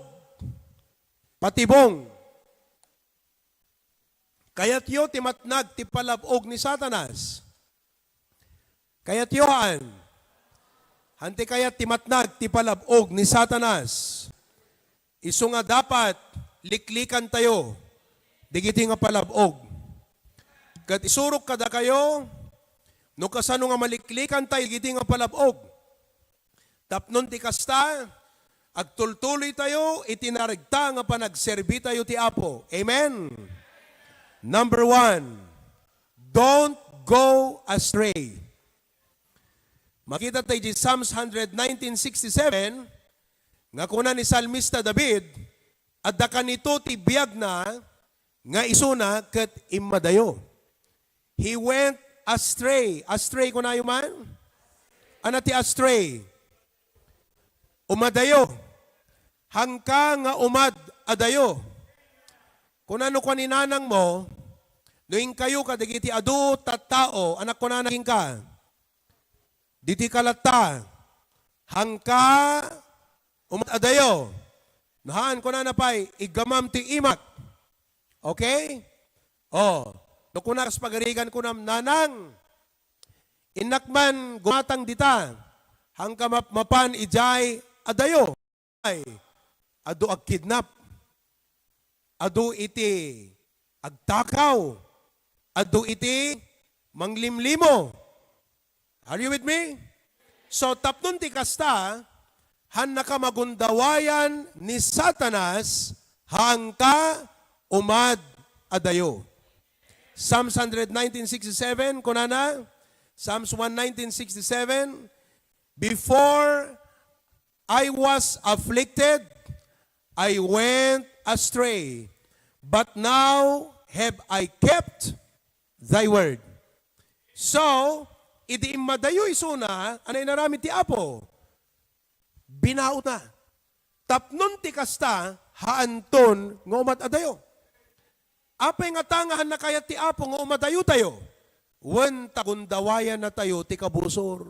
Patibong. Kayatyo ti matnag ti palab-og ni Satanas? Kayatyo, haan? Haan ti kayat ti matnag ti palab-og ni Satanas? Isu nga dapat liklikantayo dagiti nga palab-og. Ket isurok kadakayo no kasano nga maliklikantayo dagiti nga palab-og. Tapnon ti kasta, agtultuloytayo iti naregta nga panagserbitayo ti Apo. Amen? Number one, don't go astray. Makita tayo di Psalms hundred nineteen sixty-seven, nga kuna ni Salmista David, adda kanito ti biagna nga isuna ket immadayo. He went astray. Astray, kunayo man? Ania ti astray? Umadayo. Haanka nga umad adayo. Kuna no kua ni nanangmo, no inkayo kadagiti adu tattao, ania kunana kenka? Ditoy ka latta. Haanka umad adayo. No haan, kunana pay, iggamam ti imak. Okay? O, no kuna kas pagarigan kunam, "Nanang, innak man gumatang dita, haanka map-, mapan idiay adayo." Ay, adu agkidnap, adu iti agtakaw, adu iti manglimlimo. Are you with me? So, tapnon ti kasta, haannaka magundawayan ni Satanas, haanka umad adayo. Psalms hundred nineteen sixty-seven, kunana, Psalms one nineteen sixty-seven, "Before I was afflicted, I went astray, but now have I kept thy word." So, idi immadayo isuna, ania inaramid ti Apo? Binautna. Tapnon ti kasta, haanton nga umad adayo. Apay ngata nga haanna kayat ti Apo nga umadayotayo? Wen ta gundawayannatayo ti kabusor.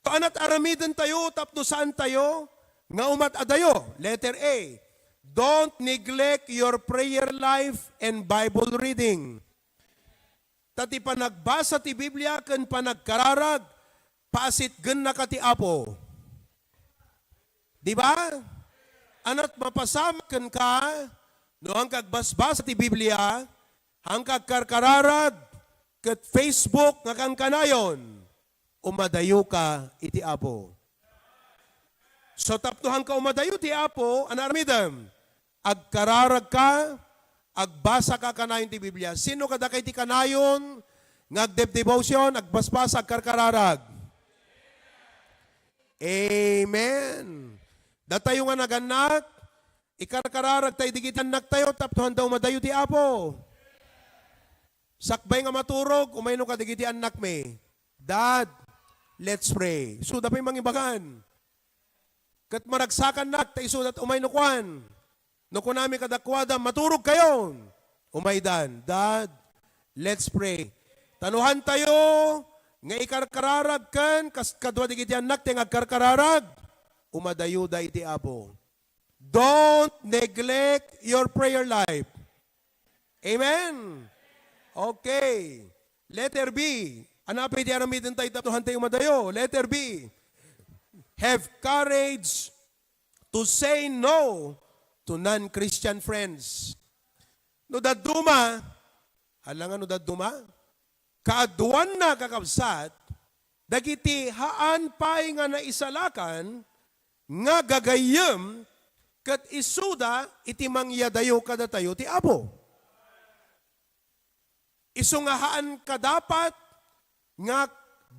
Ania ti aramidentayo tapno saantayo nga umad adayo? Letter A, don't neglect your prayer life and Bible reading. Ta ti panagbasa ti Biblia ken panagkararag, paasitgennaka ti Apo. Di ba? Ania ti mapasamak kenka no haanka agbasbasa ti Biblia, haanka agkarkararag, ket Facebook nga kankanayon? Umadayoka iti Apo. So, tapno haanka umadayo ti Apo, ania aramidem? Agkararagka, agbasaka kanayon ti Biblia. Sino kadakay ti kanayon nga agdebdevotion, agbasbasa, agkarkararag? Amen. Datayo nga nagannak, ikarkararagta dagiti annaktayo tapno handa umadayo ti Apo. Sakbay nga maturog, umayno kadagiti annakmi, "Dad, let's pray." Isuda pay mangibagan. Ket maragsakannak ta isuda umayno kuan. No kunami kadakuada, "Maturog kayo." Umaydan, "Dad, let's pray." Ta no hantayo nga ikarkararag ken kas-, kadua dagiti annak ti nga agkarkararag, umadayuda iti Apo. Don't neglect your prayer life. Amen. Okay. Letter B. Ano pay ti aramidentayo tapno hantayo umadayo? Letter B. Have courage to say no to non-Christian friends. No dadduma, hala nga no dadduma, kaaduanna, kakabsat, dagiti haan pay nga naisalakan nga gagayyem ket isuda iti mangyadayo kadatayo ti Apo. Isu nga haan kadapat nga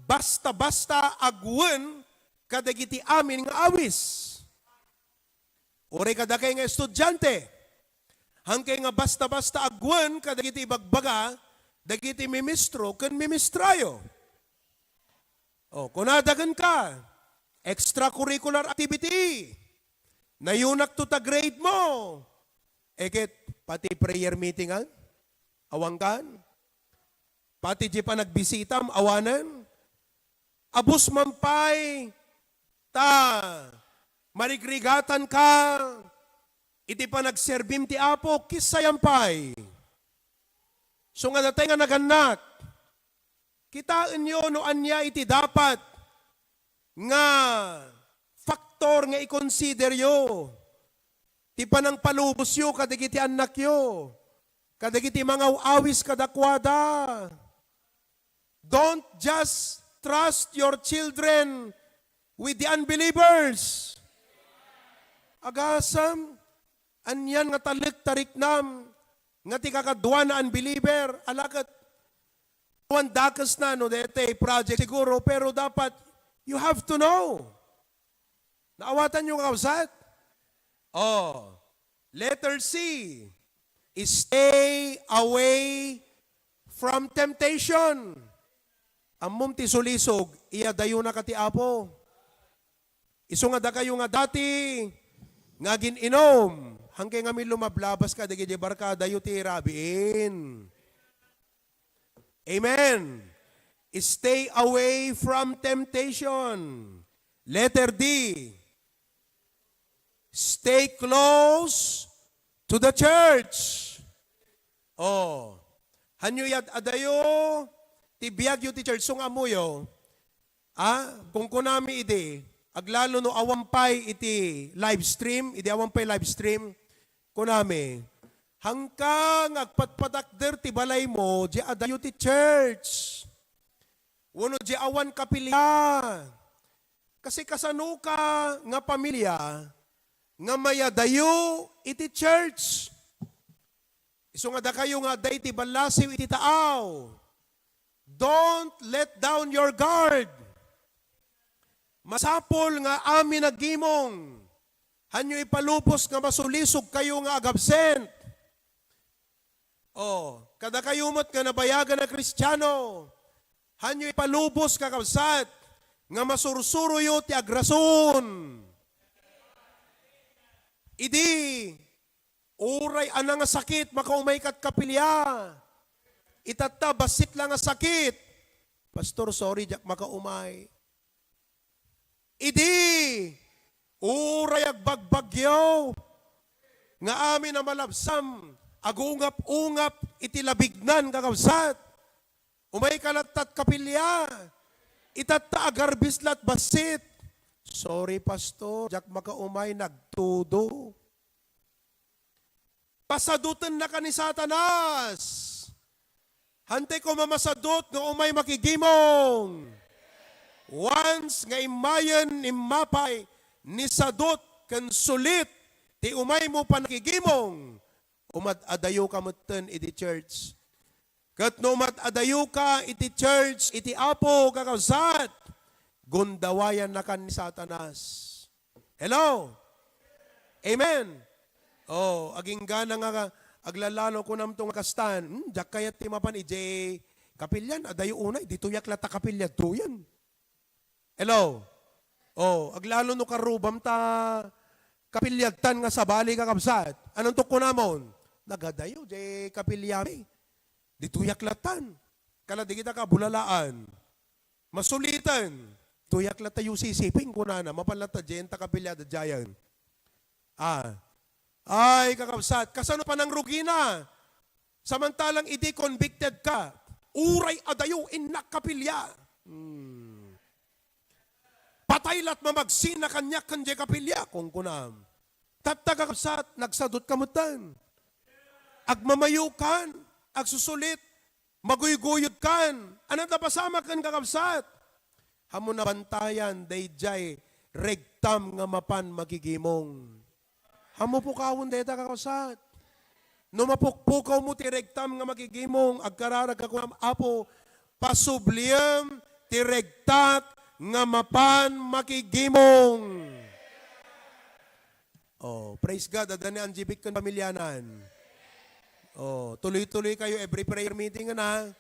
basta-basta agwen kadagiti amin nga awis. Uray kadakay nga estudiante, hankay nga basta-basta agwen kadagiti ibagbaga dagiti mimistro ken mimistrayo. O, kunada kenka, extracurricular activity. Nayunakto ta grade mo. Ket pati prayer meeting, a? Awankan? Pati di panagbisitam, awanen? Abus man pay ta marigrigatanka iti panagserbim ti Apo, kissayan pay. So nga datay nga nagannak, kitaenyo no ania iti dapat nga faktor nga ikonsideryo ti panangpalubosyo kadagiti annakyo, kadagiti mangaw-awis kadakuada. Don't just trust your children with the unbelievers. Agasam, anian nga talek tariknam nga ti kakaduana unbeliever, ala ket awan dakesna no daytoy project siguro, pero dapat you have to know. Naawatanyo, kakabsat? Oh, letter C, stay away from temptation. Ammom ti sulisog, iyadayonaka ti Apo. Isu nga dakayo nga dati nga agin-inom, hankay ngamin lumablabas kadagiti barkadayo ti rabiin. Amen. Stay away from temptation. Letter D. Stay close to the church. Oh. Hanyo iyad-adayo ti biagyo ti church. So nga ammoyo, ah, kung kunami idi, aglalo no awan pay iti live stream, idi awan pay live stream, kunami, hangka nga agpatpatakder ti balaymo, di adayo ti church. Wenno di awan kapilya. Kasi kasano ka nga pamilya nga mayadayo iti church? Isu nga dakayo nga adda iti ballasiw iti taaw, don't let down your guard. Masapul nga amin aggimong. Hanyo ipalubos nga masulisog kayo nga agabsent. Oh, kadakayo met nga nabayagan a Kristiano, hanyo ipalubos, kakabsat, nga masursuroyo ti agrason. Idi, uray anang a sakit, makaumay kat kapilya. Itatta, bassit la nga sakit. Pastor, sorry, diak makaumay. Idi, uray agbagbagyo, nga amin a malabsam, agungap-ungap iti labignan, kakabsat. Umay ka lattat kapilya, itatta agarbis lat bassit. Sorry, pastor, diak makaumay, nagtudo. Pasadutennaka ni Satanas. Hantay koma masadut nga umay makigimong. Once nga immayen, immapay ni sadut ken sulit ti umaymo panakigimong, umad-adayoka metten iti church. Ket no umad-adayoka iti church, iti Apo, kakabsat, Gundawayannakan ni Satanas. Hello? Amen. Oh, aginggana nga aglalalo kunamto nga kastan. Hmm, diak kayat ti mapan idiay kapilian, adayo unay, ditoyak latta kapiliadtoyen. Hello? Oh, aglalo no karrubam ta kapiliagtan nga sabali, kakabsat. Anonto kunamon? Nagadayo, diay kapiliami. Ditoyak lattan. Kala di kita kabulalaan. Masulitan. Ditoyak latta U C C P, kunana. Mapan latta diay ta kapiliada diayen. Ah. Ay, kakabsat, kasano panangrugina? Samantalang idi convicted ka, uray adayo innak kapilia. Hmm. Patay lat mamagsina kaniak ken diay kapilia, kunkunam. Tatta, kakabsat, nagsadutka metten. Agmamayokan, agsusulit, maguyguyodkan. Ania ti napasamak ken, kakabsat? Ammo nabantayan daydiay regtam nga mapan makigimong. Ammo pukawen dayta, kakabsat. No mapukpukawmo ti regtam nga makigimong, agkararagka kunam, Apo, pasubliem ti regtak nga mapan makigimong. Oh, praise God, adda ni Angie Vic ken pamilianan. Oh, tuloy-tuloy kayo every prayer meeting, ana.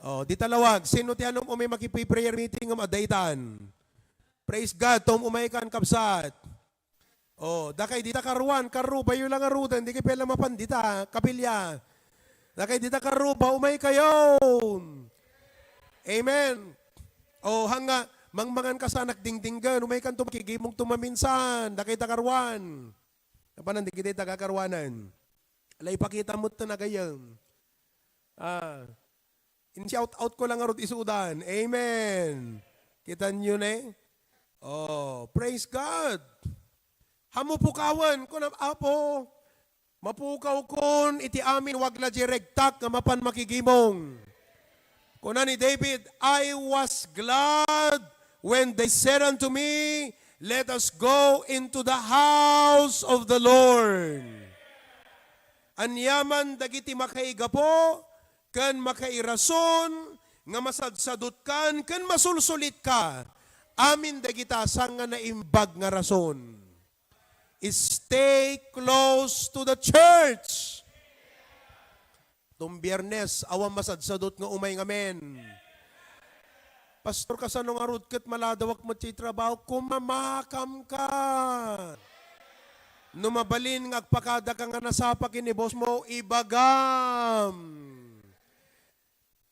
Oh, dita lawag, sino ti anum-umay makipi-prayer meeting ngem adda itan? Praise God, tum-umay kan, kabsat. Oh, dakay dita karuan, karrubayo lang ngaruden, dikay pay la mapan dita, kapilia. Dakay dita karruba, umay kayo. Amen. Oh, hanga, mangmangan ka sanak dingdinggen, umay kanto makigimong tumaminsan, dakay ta karuan. Napanan, di kita taga karuanan. Ala, ipakita mo ito na gayam. Ah, in-shout out ko lang ngarud isudan. Amen. Kita nyo ne? Oh, praise God. Ammo pukawen, kunam, Apo, mapukawkon iti amin wagla di regtak nga mapan makigimong. Kuna ni David, "I was glad when they said unto me, 'Let us go into the house of the Lord.'" Aniaman dagiti makaigapu ken makairason nga masadsadutkan ken masulsulitka, amin dagita saan nga naimbag nga rason. Stay close to the church. Tum Biyernes, awan masadsadut nga umay ngamin. Pastor, kasano ngarud ket maladawak met ti trabaho? Kumamakamka. No mabalin nga agpakadaka nga nasapa ken ni boss mo, ibagam.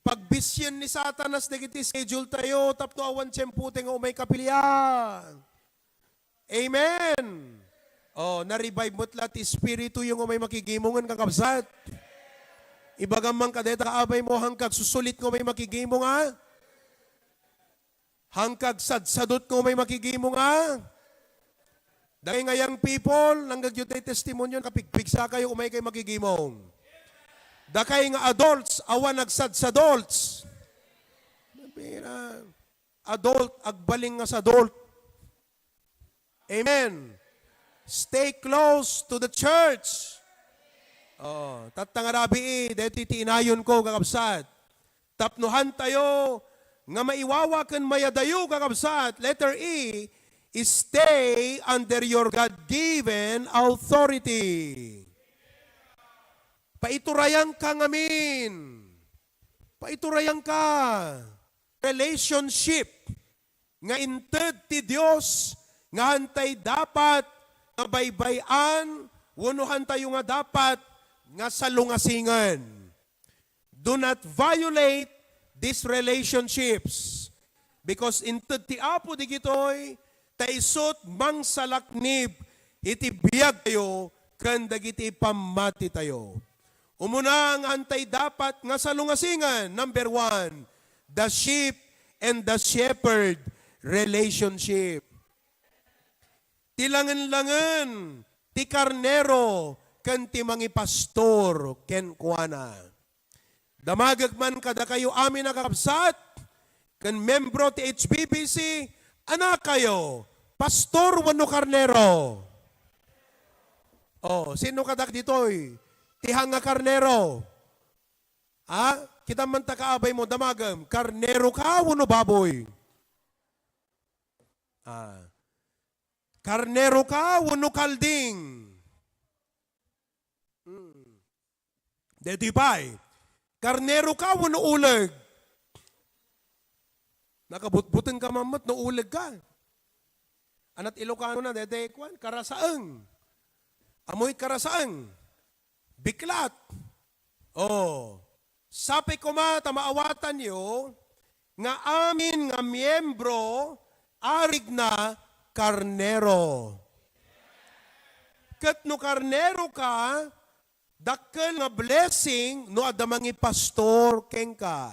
Pagbisien ni Satanas dagiti schedule tayo tapno awan tiempo tayo nga umay kapilia. Amen. Oh, na-revive met la ti espiritu yung umay makigimong, kakabsat. Ibagam man kadeta kaabay mo, hangkag susulit nga umay makigimong, ha? Hangkag sadsadut nga umay makigimong, ha? Dagay nga young people, nanggagyo tayo testimonyo, kapigpigsa kayo, umay kayo makigimong. Dakay nga adults, awan nagsadsadults. Nabira. Adult, agbaling nga sadult. Amen. Stay close to the church. Oh, tatta nga rabii, daytoy ti inayon ko, kakabsat. Tapno han tayo nga maiwawa ken mayadayo, kakabsat. Letter E, stay under your God-given authority. Paiturayanka ngamin. Paiturayanka. Relationship nga inted ti Dios nga hantay dapat nga baybay-an wenno hantayo nga dapat nga salungasingen. Do not violate these relationships, because inted ti Apo digitoy, ta isut' mangsalaknib iti biagtayo ken dagiti pammatitayo. Umuna nga hantay dapat nga salungasingen, number one, the sheep and the shepherd relationship. Ti langen-langen ti karnero ken ti mangipastor kenkuana. Damagek man kadakayo amin a kakabsat ken membro ti H B B C, anakayo, pastor wenno karnero? Oh, sino kadak ditoy? Ti hanga karnero. Ha? Kita man ta kaabay mo, damagem, karnero ka wenno baboy? Ah. Karnero ka wenno kalding? Hmm. Daytoy pay. Karnero ka wenno uleg? Nakabutbuteng ka man met no uleg ka. Anat Ilocano na, daytoy kuan, karasaeng. Amoy karasaeng. Biklat. Oh. Sapay koma ta maawatanyo nga amin nga miembro, arigna karnero. Ket no karnero ka, dakkel nga blessing no adda mangipastor kenka.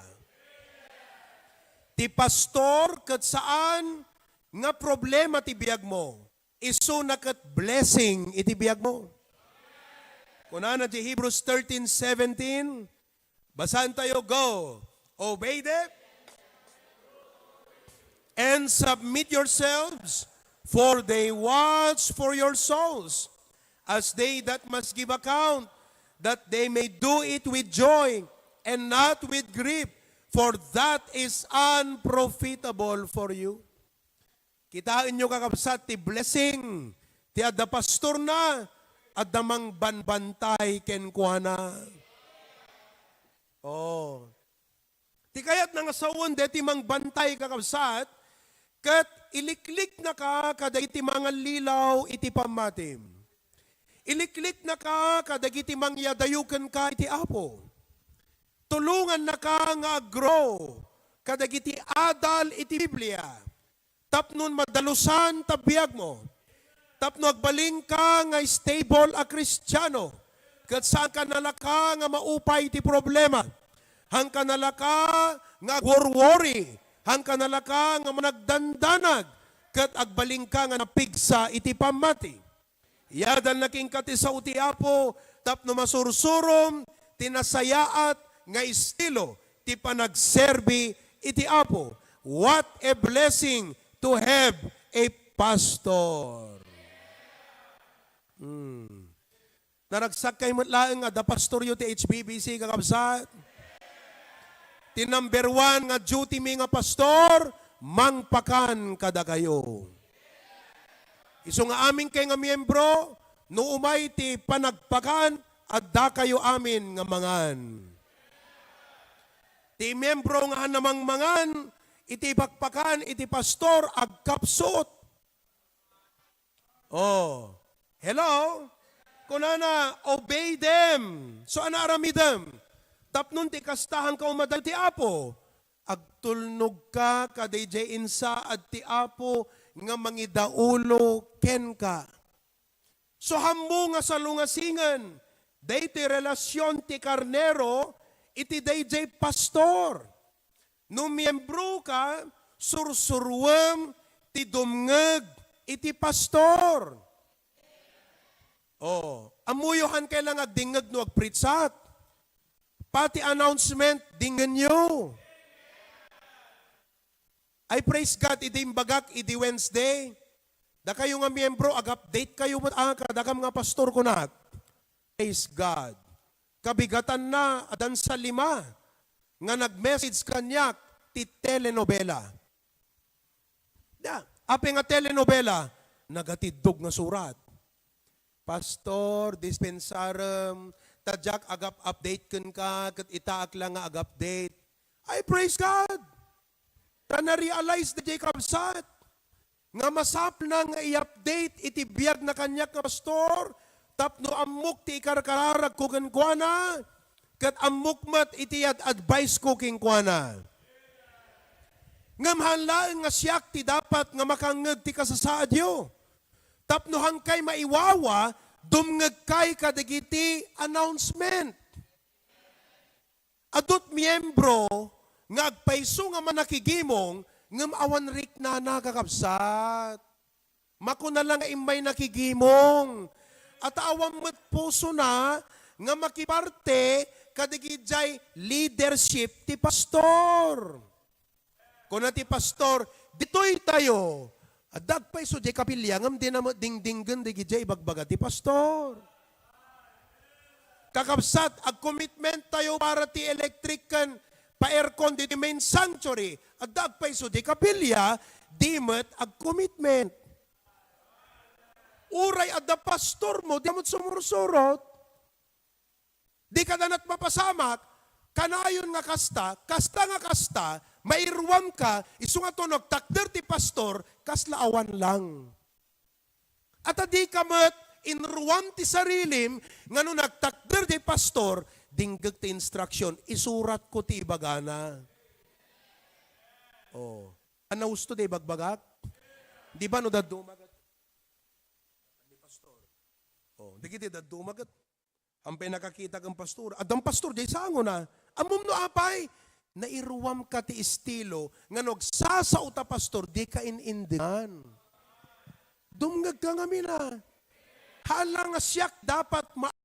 Ti pastor ket saan nga problema ti biagmo. Isuna ket blessing iti biagmo. Kunana ti Hebrews thirteen seventeen, basaen tayo, go. Obey them and submit yourselves, for they watch for your souls, as they that must give account, that they may do it with joy and not with grief, for that is unprofitable for you. Kitaenyo, kakabsat, ti blessing ti adda pastorna, adda mangbanbantay kenkuana. Oh. Ti kayatna nga sawen deti mangbantay, kakabsat, ket ilikliknaka kadagiti mangallilaw iti pammatim. Ilikliknaka kadagiti mangyadayo kenka iti Apo. Tulongannaka nga aggrow kadagiti adal iti Biblia. Tapno madalusan ta biagmo. Tapno agbalinka nga stable a Kristiano, ket saanka nalaka nga maupay ti problema. Haanka nalaka nga agworwori. Haanka nalaka nga managdandanag, ket agbalinka nga napigsa iti pammati. Iyadalna kenka ti sao ti Apo tapno masursurom ti nasayaat nga estilo ti panagserbi iti Apo. What a blessing to have a pastor. Hmm. Naragsak kay met laeng nga adda pastoryo ti H B B C, kakabsat. Ti number one nga duty mi nga pastor, mangpakan kadakayo. Isu nga amin kay nga miyembro, no umay ti panagpakan, adda kayo amin nga mangan. Ti miyembro nga haan a mangmangan iti pakpakan iti pastor, agkapsut. Oh. Hello? Kunana, "Obey them." So, ania aramidem? Tapno ti kasta, haanka umadayo ti Apo. Agtulnogka kadaydiay insaad ti Apo nga mangidaulo kenka. So, haanmo nga salungasingen daytoy relasion ti karnero iti daydiay pastor. No miyembro ka, sursuruem ti dumngeg iti pastor. Oh, ammoyo, haan kay lang agdingngeg no agpreachak. Pati announcement, dingngenyo. Ay, praise God, idi imbagak idi Wednesday, dakayo nga miyembro, ag-update kayo met, ah, kadakam nga pastor, kunak. Praise God. Kabigatanna, addan sa lima nga nag-message kaniak ti telenovela. Da, apay nga telenovela? Nagatiddog nga surat. "Pastor, dispensarem, ta diak agap-update kenka, ket itaak lang nga agupdate." Ay, praise God! Ta na-realize daydiay kabsat nga masapulna nga i-update iti biagna kaniak nga pastor tapno ammok ti ikarkararagko kenkuana, ket ammok met iti ad-advice-ko kenkuana. Ngem haan laeng nga siak ti dapat nga makangngeg ti kasasaadyo. Tapno haankay maiwawa, dumngegkay kadagiti announcement. Adut miyembro nga agpayso nga manakigimong, ngem awan riknana, kakabsat. Makuna la nga immay nakigimong. Ata awan met pusona nga makiparte kadagiti leadership ti pastor. Kuna ti pastor, "Ditoy tayo." Adda agpayso diay kapilya, ngem dina met dingdinggen dagiti ibagbaga ti pastor. Kakabsat, ag-commitment tayo para ti electric ken pa-aircon ditoy main sanctuary. Adda agpayso diay kapilya, di met agcommitment. Uray adda pastor mo, di met sumursurot. Di ka danat mapasamak, kanayon nga kasta, kasta nga kasta, mairuam ka, isu nga to nagtakder ti pastor, kasla awan lang. At di ka met inruam ti sarilim nga no nagtakder ti pastor, dinggek ti instruction, isurat ko ti ibagana. Oh. Ano gusto di bagbagak? Di ba no dadduma ket ni pastor? Oh, dagiti dadduma ket Ampay nakakita ken pastor. Addan pastor, jay sangona. Ammom no apay? Nairuam ka ti estilo nga no agsasao ta pastor, di ka in-indenan. Dumngeg ka ngamin a. Hala nga siak dapat ma-,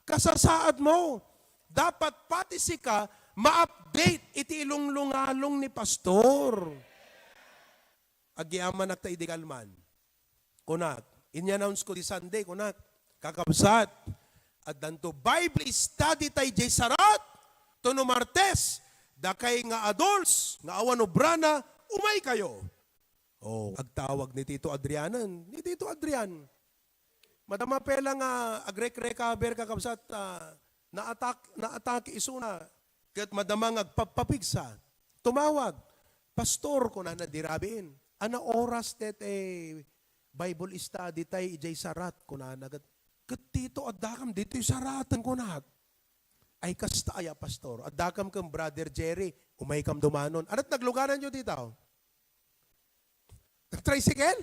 kasasaad mo. Dapat pati sika ma-update iti ilunglungalong ni pastor. Agyamanak ta idi kalman. Kunak, in-announce ko di Sunday, kunak, kakabsat, addanto Bible study tay jay sarat, to no Martes, dakay nga adults, nga awan obrana, umay kayo. Oh, agtawag ni Tito Adrianen, ni Tito Adrian. Madama pay la nga agre-recover, kakabsat, ah, naatak-, naatake isuna. Ket madama nga agpapapigsa. Tumawag, "Pastor," kunana, "di rabiin. Ano oras daytoy Bible study tay idiay sarat?" kunana. Ket, "Ket Tito, addakam ditoy saraten," kunak. "Ay, kasta aya, Pastor. Addakam ken Brother Jerry. Umaykam dumanon." Anat naglugananyo dita? Nag-tricycle?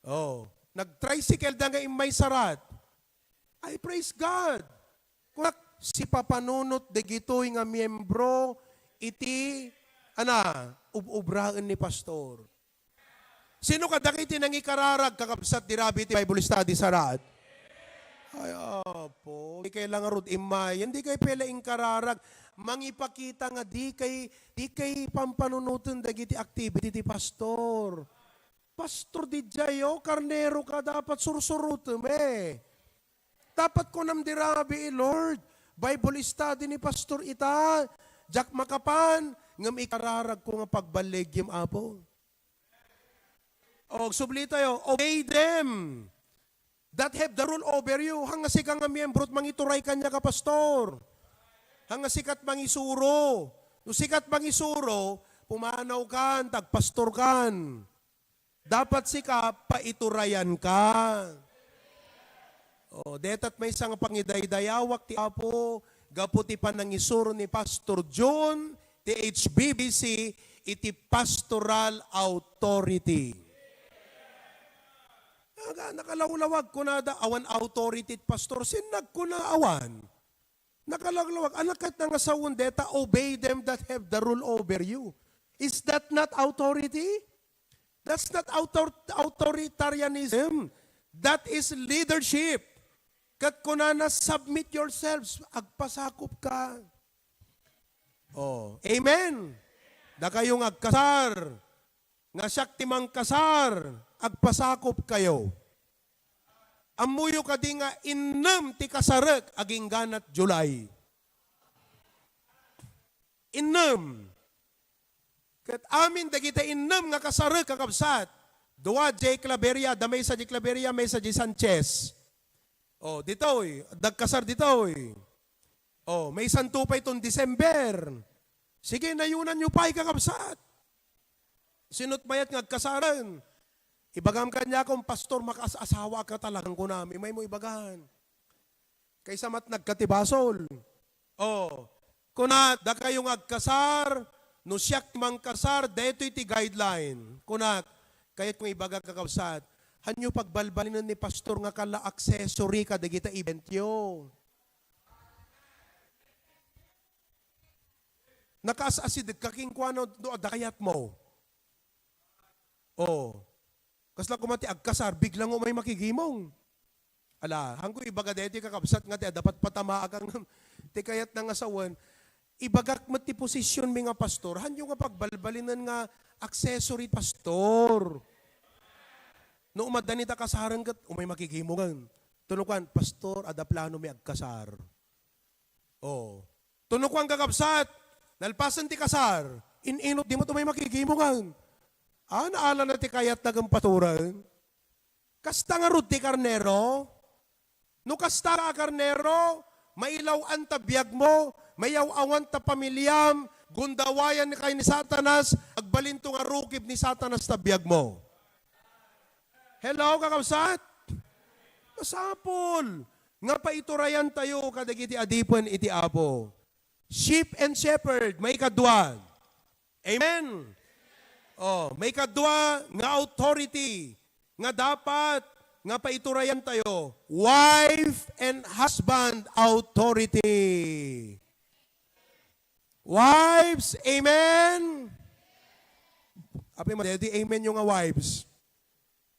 Oh, nag-tricycle da nga immay sarat. Ay, praise God. Kunak, sipapanunot dagitoy nga miyembro iti, ana, ub-ubraen ni pastor. Sino kadagiti nangikararag, kakabsat, di rabii ti Bible study sarat? Ay, Apo, di kay la ngarud immay. Yan, di kay pay la inkararag. Mangipakita nga di kay, di kay pampanunoten dagiti activity ti pastor. Pastor, di diay, oh, karnero ka, dapat sursurutem, eh. Dapat kunam di rabii, "Lord, Bible study ni pastor ita. Diak makapan, ngem ikararag ko nga pagballigim, Apo." O, subli tayo, "Obey them that have the rule over you." Hanga sika nga miyembro, mangituray kaniak a pastor. Hanga sika ti mangisuro. No sika ti mangisuro, pumanaw kan, ta agpastor kan. Dapat sika, paiturayan ka. O, dayta ti maysa nga pangidaydayawak ti Apo, gapu ti panangisuro ni Pastor Jun, ti H B B C, iti pastoral authority. Aga, nakalawlawag kunada, awan authority ti pastor. Sino nagkuna awan? Nakalawlawag. Ania ket nga sawen dayta, "Obey them that have the rule over you." Is that not authority? That's not author-, authoritarianism. That is leadership. Ket kunana, "Submit yourselves." Agpasakop ka. Oh, amen. Dakayo nga agkasar, nga siak ti mangkasar, agpasakop kayo. Ammoyo kadi nga innem ti kasarek agingganat July? Innem. Ket amin dagiti innem nga kasarek, kakabsat, dua diay Claveria, da maysa diay Claveria, maysa diay Sanchez. Oh, ditoy, dagkasar ditoy. Oh, maysanto pay ton December. Sige, nayunanyo pay, kakabsat. Sino't mayat nga agkasaren? Ibagam kaniak, "Pastor, makaas-asawaak nga talaga," kunam. Imaymo ibagan. Kaysa met nagkatibasol. Oh, kuna, "Dakayo nga agkasar, no siak ti mangkasar, daytoy ti guideline." Kunak, kayat nga ibagak, kakabsat, hanyo pagbalbalinen ni pastor nga kala accessory kadagita eventyo. Nakaas-asideg ka kenkuana no adda kayatmo. Oh. Kasla koma ti agkasar, bigla nga umay makigimong. Ala, hanko ibaga daytoy, kakabsat, nga ti adda patpatamaak nga ti kayatna nga sawen, ibagak met ti posisyonmi nga pastor, hanyo nga pagbalbalinen nga accessory pastor. No umadda ni ta kasaren ket umay makigimongen. Tunukan, "Pastor, adda planomi agkasar." Oh. Tunukan, kakabsat, nalpasen ti kasar, In-inut, di mo to may makikimong. Ah, naalana ti kayatna ken paturen. Kasta ngarud ti karnero? No kasta ka a karnero, mailaw-an ta biagmo, mayaw-awan ta pamiliam, gundawayan ka ni Satanas, agbalinto nga rukib ni Satanas ta biagmo. Hello, kakabsat? Masapul nga paiturayan tayo kadagiti adipen iti Apo. Sheep and shepherd, maikadua. Amen. Oh, maikadua nga authority nga dapat nga paiturayan tayo. Wife and husband authority. Wives, amen. Apay mo, di amen yung nga wives.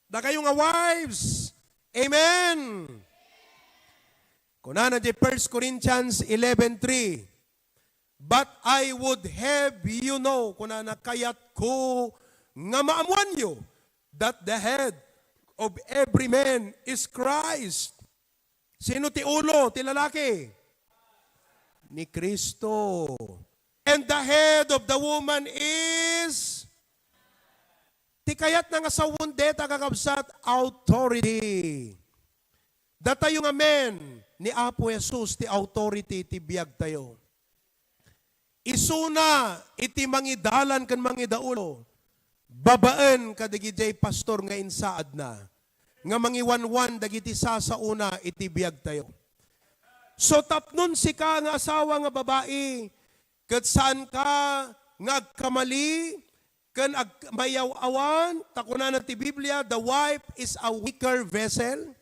Dakayo nga wives. Amen. Kunana di First Corinthians eleven three, "But I would have you know," kunana, "kayatko nga maammuanyo, that the head of every man is Christ." Sino ti ulo ti lalaki? Ni Cristo. And the head of the woman is, ti kayatna nga sawen deta, kakabsat, authority. Datayo nga men ni Apo Jesus ti authority ti biag tayo. Isuna iti mangidalan ken mangidaulo babaen kadagiti pastor nga insaadna nga mangiwanwan dagiti sasaona iti biag tayo. So, tapnon sika nga asawa nga babai, ket saanka nga agkamali ken ag-, mayaw-awan, ta kunana ti Biblia, "The wife is a weaker vessel."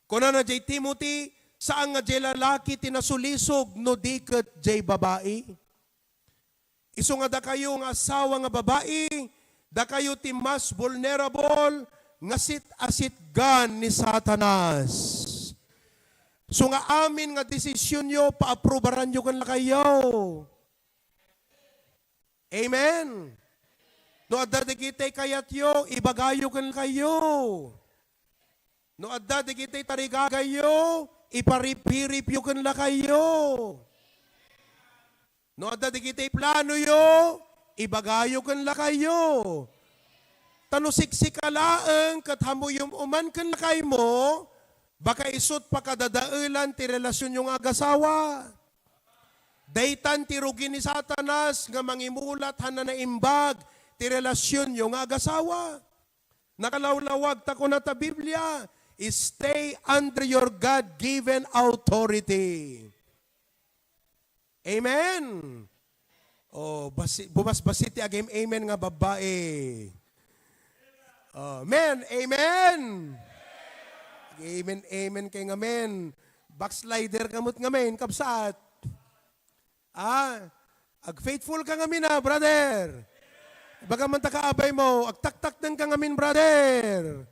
Kunana jay Timothy, "Saan nga jay lalaki ti nasulisog no di ket jay babai." Isu nga dakayo nga asawa nga babai, dakayo ti mas vulnerable nga sit-asitgan ni Satanas. So nga amin nga desisyonyo, paaprubaranyo ken lakayo. Amen. No adda dagiti kayatyo, ibagayo ken lakayo. No adda dagiti tarigagayo, iparipiripyo ken lakayo. No adda dagiti planoyo, ibagayo ken lakayo. Ta no siksika laeng ket hamuyom-uman ken lakaymo, baka isut pakadadaelan ti relasyonyo nga agasawa. Daytan ti rugi ni Satanas nga mangimulat haan a naimbag ti relasyonyo nga agasawa. Nakalawlawag ta kuna ta Biblia, "Stay under your God-given authority." Amen. Oh, basi-, bumasbasi ti agim-amen nga babbai. Oh, amen. Amen. Amen, amen kay ngamen. Backslider ka met ngamen, kabsat. Ah, ag-faithful ka ngamin, ah, brother. Ibaga man ta kaabay mo, agtaktakneng ka ngamin, brother.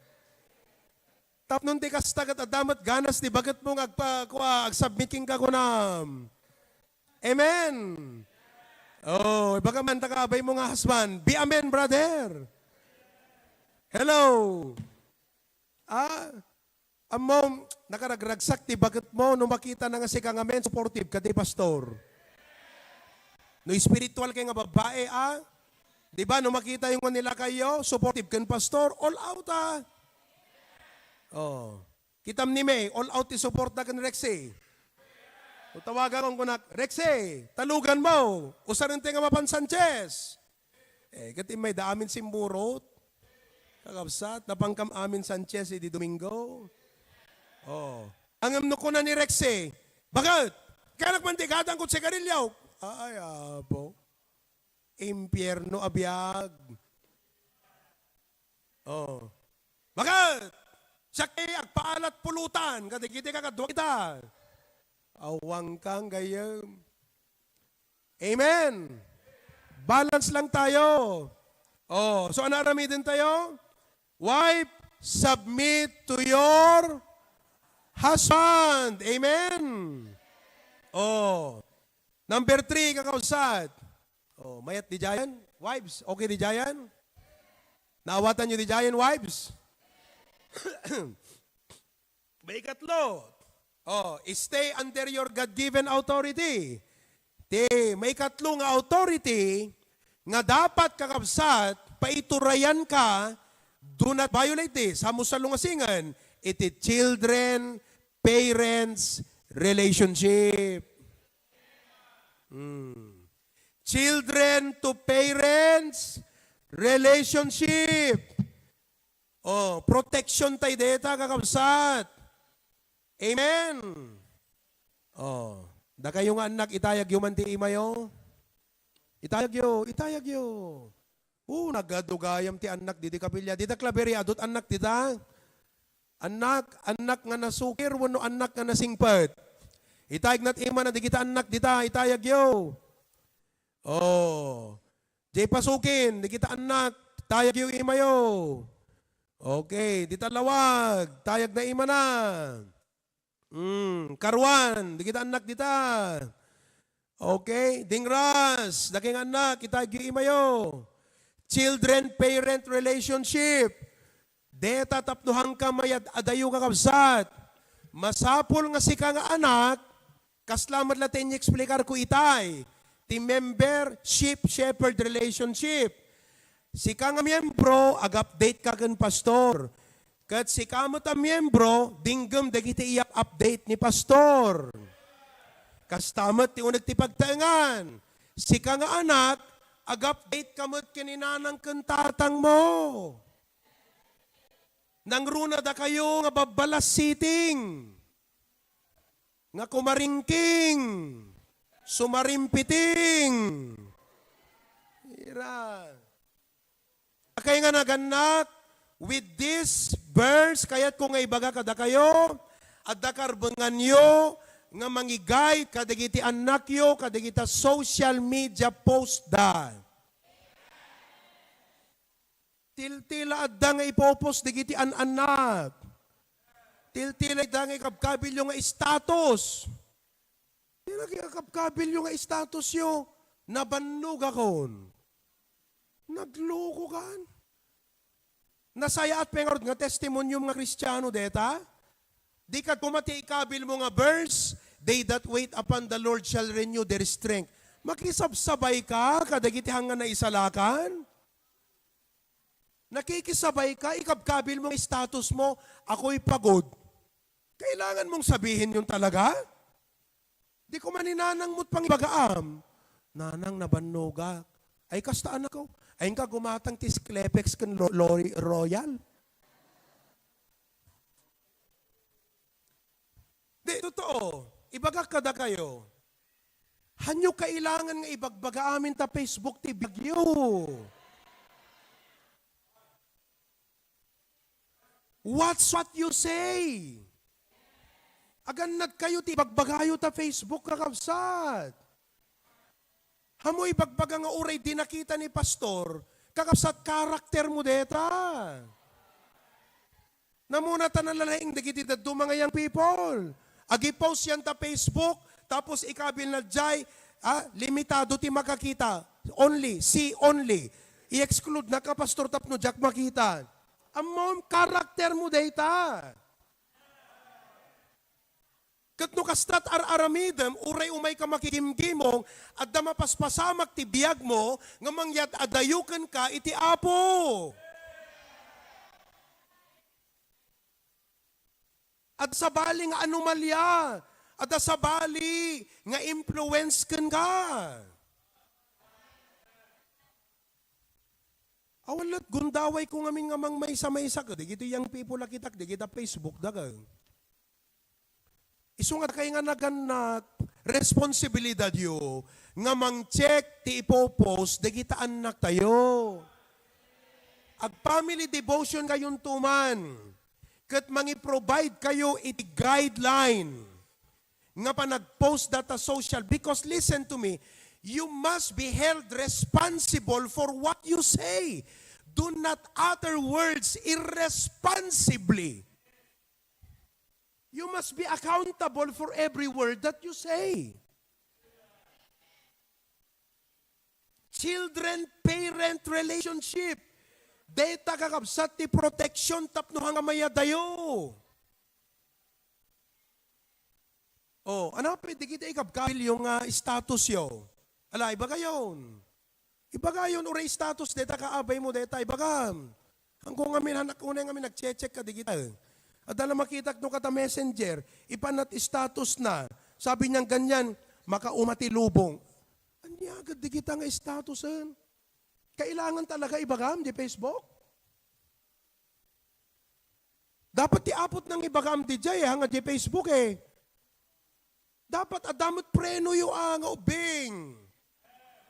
Tapno ti kasta ket adda met ganas ti bagetmo nga agpa-, kua, agsubmit kenka kunam. Amen. Oh, ibaga man ta kaabay mo nga husband, be amen, brother. Hello. Ah, Ammom, nakaragragsak ti bagetmo no makitana nga sika ngamin supportive ken ni pastor. No espiritual kay nga babbai, ah? Di ba, no makitayo nga ni lakayyo, supportive ken pastor, all out, ah? Oh. Kitam ni May, all out ti suporta ken Rexy. No tawagan ko kunak, "Rexy, talugan mo. Usarin ti nga mapan Sanchez." Eh, ket immay da amin simburot. Kakabsat, napankam amin Sanchez idi Domingo. Oh. Ngem no kuna ni Rexy, "Bakit? Kaya nagmantigadang ko sigarilyo." Ay, apo. Impyerno a biag. Oh. "Bakit? Siak ti agpaalat pulutan, kadagiti kakaduak ita." Awang kang gayem. Amen. Balance lang tayo. Oh, so ano aramiden tayo? Wife, submit to your husband. Amen. Oh. Number three, kakabsat. Oh, mayat di Jayan? Wives, okay di Jayan? Naawatan nyo di Jayan, wives? Maikatlo, oh, stay under your God-given authority. Ti maikatlo nga authority, nga dapat, kakabsat, paiturayanka, do not violate this. Hamus a lungasingen, iti children, parents, relationship. Hmm. Children to parents, relationship. Oh, protection tay deta, kakabsat. Amen. Oh, dakayo nga annak, itayagyo man ti imayo. Itayagyo, itayagyo. Oh, nagadugayam ti annak didi kapilya. Dita, Claveria, adut annak dita. Annak, annak nga nasukir wenno annak nga nasingpet. Itayagna ti imana dagita annak dita, itayagyo. Oh. Jay Pasukin, dagita annak, tayagyo imayo. Okay, dita Lawag, tayagna imana. Mm, Karuan, dagita annak dita. Okay, Dingras, daging annak, itayagyo imayo. Children-parent relationship. Deta tapno hangka mayad-adayo, kakabsat. Masapul nga sika nga anak, kasla met la ti inyexplikarko itay, ti member-sheep-shepherd relationship. Sika nga miyembro, ag-update ka ken pastor. Ket sika met a miyembro, dinggem dagiti iyap-update ni pastor. Kasta met ti uneg ti pagtaengan. Sika nga anak, ag-update ka met ken ni nanang ken tatangmo. Nangruna dakayo nga babbalas siting, nga kumaringking, sumarimpiting. Ira. Dakay nga nagannak, with this verse, kayatko nga ibaga kadakayo, adda karbenganyo nga mangigay kadagiti annakyo kadagita social media post da. Tiltila adda nga ipopost dagiti an-annak. Tiltila adda nga ikabkabilyo nga status. Dina ikabkabilyo nga statusyo, nabannogakon. Naglokokan. Nasayaat pay ngarud nga testimonium nga Kristiano deta? Dika koma ti ikabilmo nga verse, "They that wait upon the Lord shall renew their strength." Makisabsabay ka kadagiti hanga naisalakan? Nakikisabay ka, ikabkabil mo nga status mo, "Ako'y pagod." Kailangan mong sabihin yun talaga? Di ko man ni nanang mo't pangibagaam, "Nanang, nabannogak." Ay, kasta, anak ko. Ay, ka gumatang ti Sklepex ken Lo-, Lori-, Royal. Di, totoo. Ibagak kadakayo. Hanyo kailangan nga ibagbaga amin ta Facebook ti biagyo. Watch what you say. Agannad kayo ti ibagbagayo ta Facebook, kakabsat. Hamo ibagbaga nga uray di nakita ni pastor, kakabsat, karakter mo deta. Namuna ta nalalaing dagiti dadduma nga young people. Agi-post yan ta Facebook, tapos ikabil na jay, ah, limitado ti makakita. Only, see only. I-exclude na ka, pastor, tapno diak makita. Ammom, karakter mo dayta. Ket no kasta't ar-aramidem, uray umay ka makigimgimong, adda mapaspasamak ti biagmo nga mangyad-adayo kenka iti Apo. Adda sabali nga anomalya, adda sabali nga influence kenka. Awan la't gundaway ko ngamin nga mangmaysa-maysa ka, dagiti young people a kitak, dagita Facebook da ka. Isu nga dakay nga nagannak, responsibilidadyo nga mang-check ti ipopost dagita annaktayo. Ag-family devotion kayonto man, ket mangi-provide kayo iti guideline nga panag-post data social. Because listen to me, you must be held responsible for what you say. Do not utter words irresponsibly. You must be accountable for every word that you say. Children-parent relationship. Dayta, kakabsat, ti protection tapno hanga mayadayo. Oh, ano pwede kita ikabkabilyo nga status yo? Ala, iba kayon. Ibagayon, uray status deta, kaabay mo deta, ibagam. Angko ngamin, hanak unay ngamin, nagche-check ka, digita. Adda la makitak no kata messenger, ipanat status na. Sabi niyang ganyan, "Makauma ti lubong." Ania gad digita nga statusen? Kailangan talaga ibagam di Facebook? Dapat ti apot nang ibagam di jay, ha, nga di Facebook, eh. Dapat adda met prenoyo, ah, nga ubbing.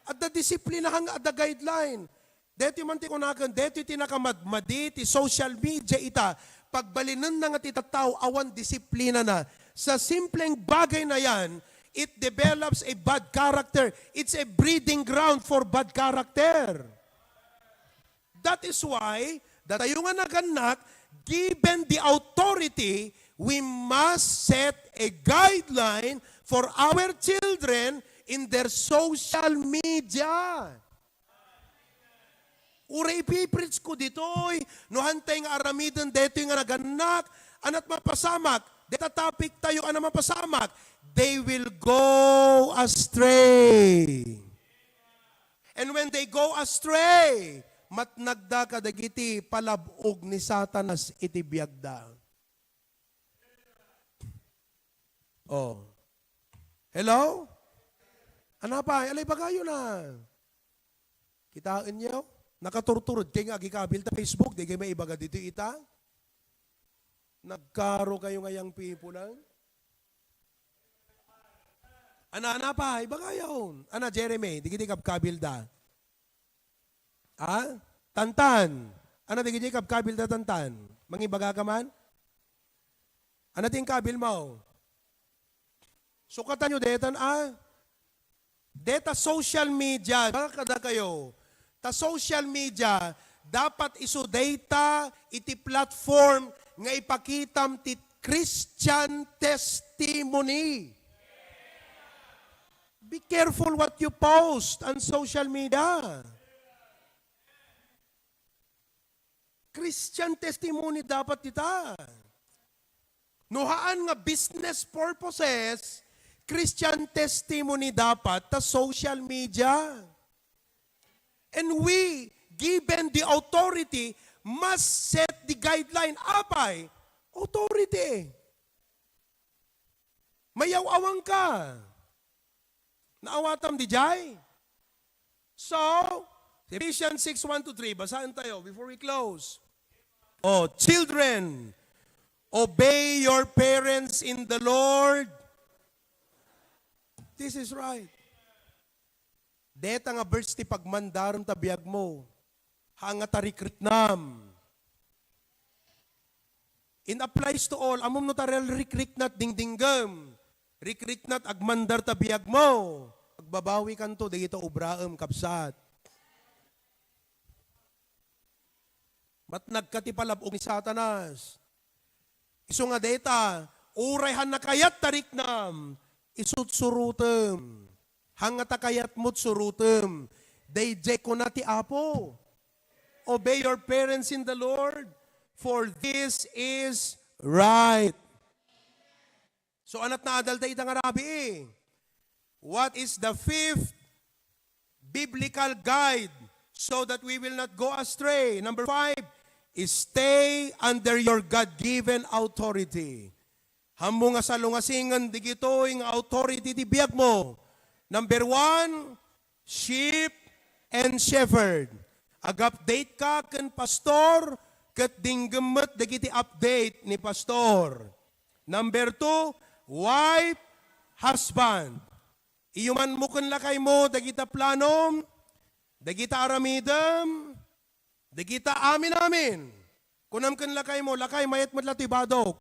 Adda disiplina, ha, nga adda guideline. Detoy man ti kunaken, detoy ti nakamadmadi ti social media ita. Pagbalinenna nga ti tattao awan disiplinana. Sa simpleng bagay na yan, it develops a bad character. It's a breeding ground for bad character. That is why, datayo nga nagannak, given the authority, we must set a guideline for our children in their social media. Uray ipipreach ko ditoy, no hantay nga aramiden detoy nga nagannak, anat mapasamak, deta topic tayo, ana mapasamak, they will go astray. And when they go astray, matnagda kadagiti palab-og ni Satanas iti biagda. Oh. Hello? Anapay, alay bagayo na. Kitaenyo? Nakaturturod kay nga agikabil ta Facebook, di kay maibaga dito ita. Nagkaro kayo nga young people, ah? Ana, anapay, bagayon. Ana, Jeremy, di kiti kabkabil da. Ha? Tantan. Ana, di kiti kabkabil da, Tantan. Mangibaga ka man? Ana, ti inkabil mo? Sukatan nyo detan, ah? Deta social media, baka kada kayo, ta social media, dapat isu dayta iti platform nga ipakitam ti Christian testimony. Be careful what you post on social media. Christian testimony dapat dita. No haan nga business purposes, Christian testimony dapat ta social media. And we, given the authority, must set the guideline. Apay, authority. Mayaw-awang ka. Naawatam di jay? So, Ephesians six, one to three, basahin tayo before we close. Oh, children, obey your parents in the Lord. This is right. Deta nga verse ti pagmandarem ta biag mo. Hanga ta rikriknam. It applies to all. Ammom no ta real rikriknat dingdinggem. Rikriknat agmandar ta biag mo. Agbabawi kanto, dagita ubraem, kabsat. Matnag ka ti palab-og ni Satanas. Isu nga deta, uray han nakayat ta riknam, isut surutem. Hanga ta kayat mo't surutem. Dayjay kuna ti Apo. Obey your parents in the Lord, for this is right. So, anat naadal dayta nga rabii? What is the fifth biblical guide so that we will not go astray? Number five, stay under your God-given authority. Hammo nga salungasingen digitoy nga authority ti biag mo. Number one, sheep and shepherd. Ag-update ka ken pastor, ket dinggem met dagiti update ni pastor. Number two, wife, husband. Iyumanmo ken lakaymo dagita planom, dagita aramidem, dagita amin-amin. Kunam ken lakaymo, "Lakay, mayat met la ti badok."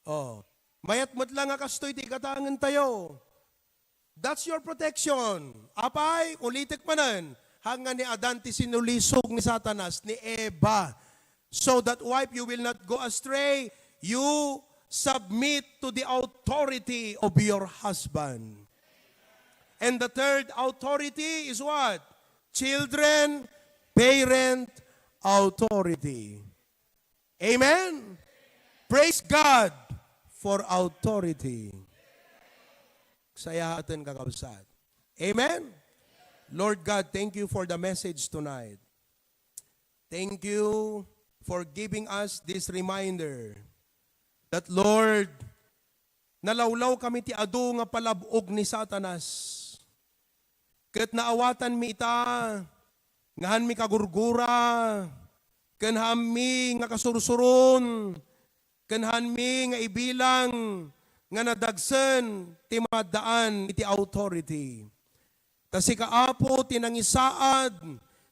Oh, mayat met la nga kastoy ti ikataengen tayo. That's your protection. Apay, ulitek manen, hanga ni Adan ti sinulisog ni Satanas, ni Eva. So that, wife, you will not go astray. You submit to the authority of your husband. And the third authority is what? Children, parent, authority. Amen? Praise God for authority. Sayaten, kakabsat. Amen? Lord God, thank you for the message tonight. Thank you for giving us this reminder that, Lord, nalawlawkami ti adu nga palab-og ni Satanas. Ket naawatanmi ita nga haanmi kagurgura, ken haanmi nga kasursuron, ken haanmi nga ibilang nga nadagsen ti maaddaan iti authority. Ta sika, Apo, ti nangisaad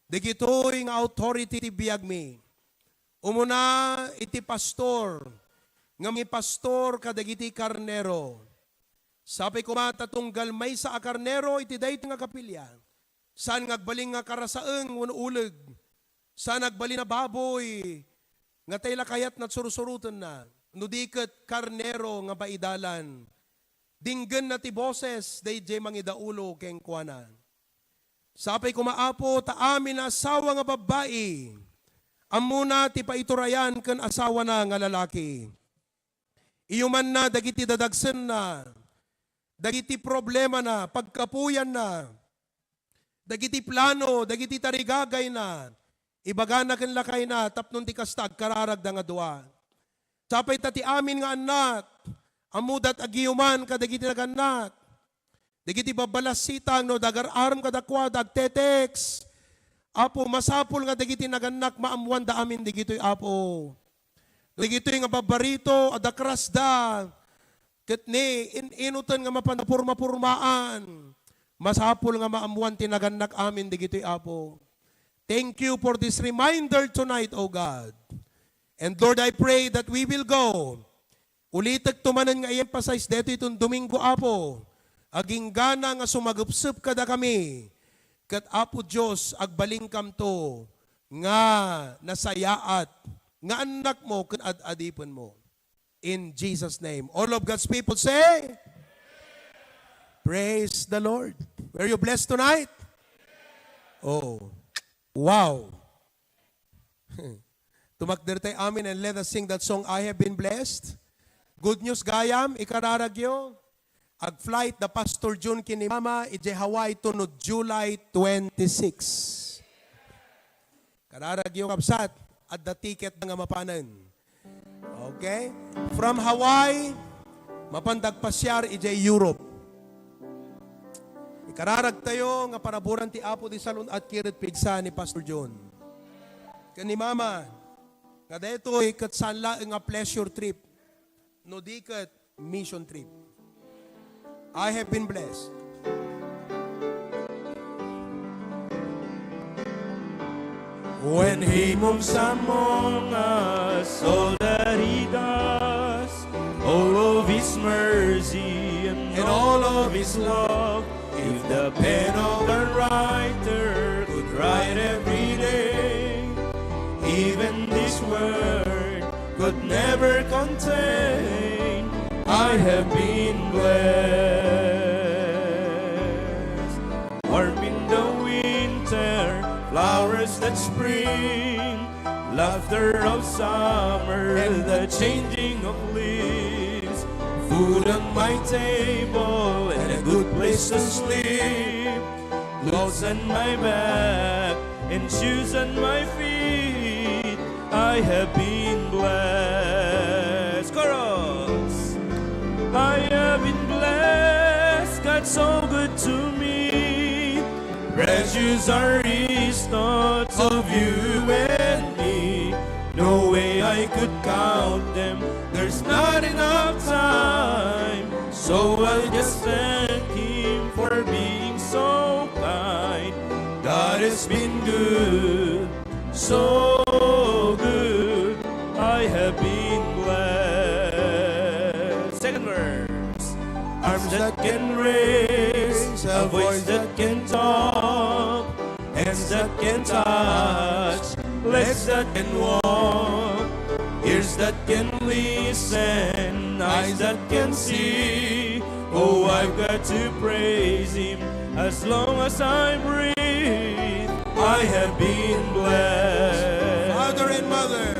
dagitoy nga authority ti biagmi. Umuna iti pastor, nga mangipastor kadagiti karnero. Sapay koma ta tunggal maysa a karnero iti daytoy nga kapilya, saan nga agbalin nga karasaeng wenno uleg, saan agbalin a baboy nga tay la kayatna a sursurotenna, no di ket karnero nga maidalan. Dinggenna ti boses daydiay mangidaulo kenkuana. Sapay koma, Apo, ta amin a asawa nga babbai, ammona ti paiturayan ken asawana nga lalaki. Iyumanna dagiti dadagsenna, dagiti problemana, pagkapuyanna, dagiti plano, dagiti tarigagayna, ibagana ken lakayna tapno ti kasta agkararagda nga dua. Sapay ta ti amin nga annak, ammoda ti agiyuman kadagiti nagannak. Dagiti babbalasitang no dagar-aram kadakuada, agte-text. Apo, masapul nga dagiti nagannak maammoanda amin dagitoy, Apo. Dagitoy nga babbarito, adda krasda, ket ni in-inutan nga mapanda purma-purmaan. Masapul nga maammoan ti nagannak amin dagitoy, Apo. Thank you for this reminder tonight, O God. And Lord, I pray that we will go. Ulitek to manen nga i-emphasize daytoy iton Domingo, Apo. Aginggana nga sumagepsep kadakami, ket Apo Dios, agbalinkamto nga nasayaat nga annakmo ken ad-adipenmo. In Jesus' name. All of God's people say, "Praise the Lord." Were you blessed tonight? Oh. Wow. Tumakder tay amin and let us sing that song, "I Have Been Blessed." Good news gayam, ikararagyo. Ag-flight da Pastor Jun ken ni Mama idiay Hawaii to no July twenty-six. Kararagyo, kabsat, adda ticket nga mapanen. Okay? From Hawaii, mapanda agpasiar idiay Europe. Ikararagtayo nga paraburan ti Apo ti salun-at, kired pigsa ni Pastor Jun ken ni Mama, nga daytoy ket saan laeng nga pleasure trip, no di ket mission trip. I have been blessed. When he moves among us, all that he does, all of his mercy and all of his love, if the pen of a writer could write every day, even this word could never contain, "I have been blessed." Warm in the winter, flowers that spring, laughter of summer, and the changing of leaves, food on my table, and a good place to sleep, clothes on my back, and shoes on my feet. I have been blessed. Chorus. I have been blessed, God's so good to me. Precious are his thoughts of you and me. No way I could count them, there's not enough time. So I'll just thank him for being so kind. God has been good, so good, I have been blessed. Second verse. Arms that can raise, a voice that can talk, hands that can touch, legs that can walk, ears that can listen, eyes that can see. Oh, I've got to praise him as long as I breathe. I have been blessed. Father and mother.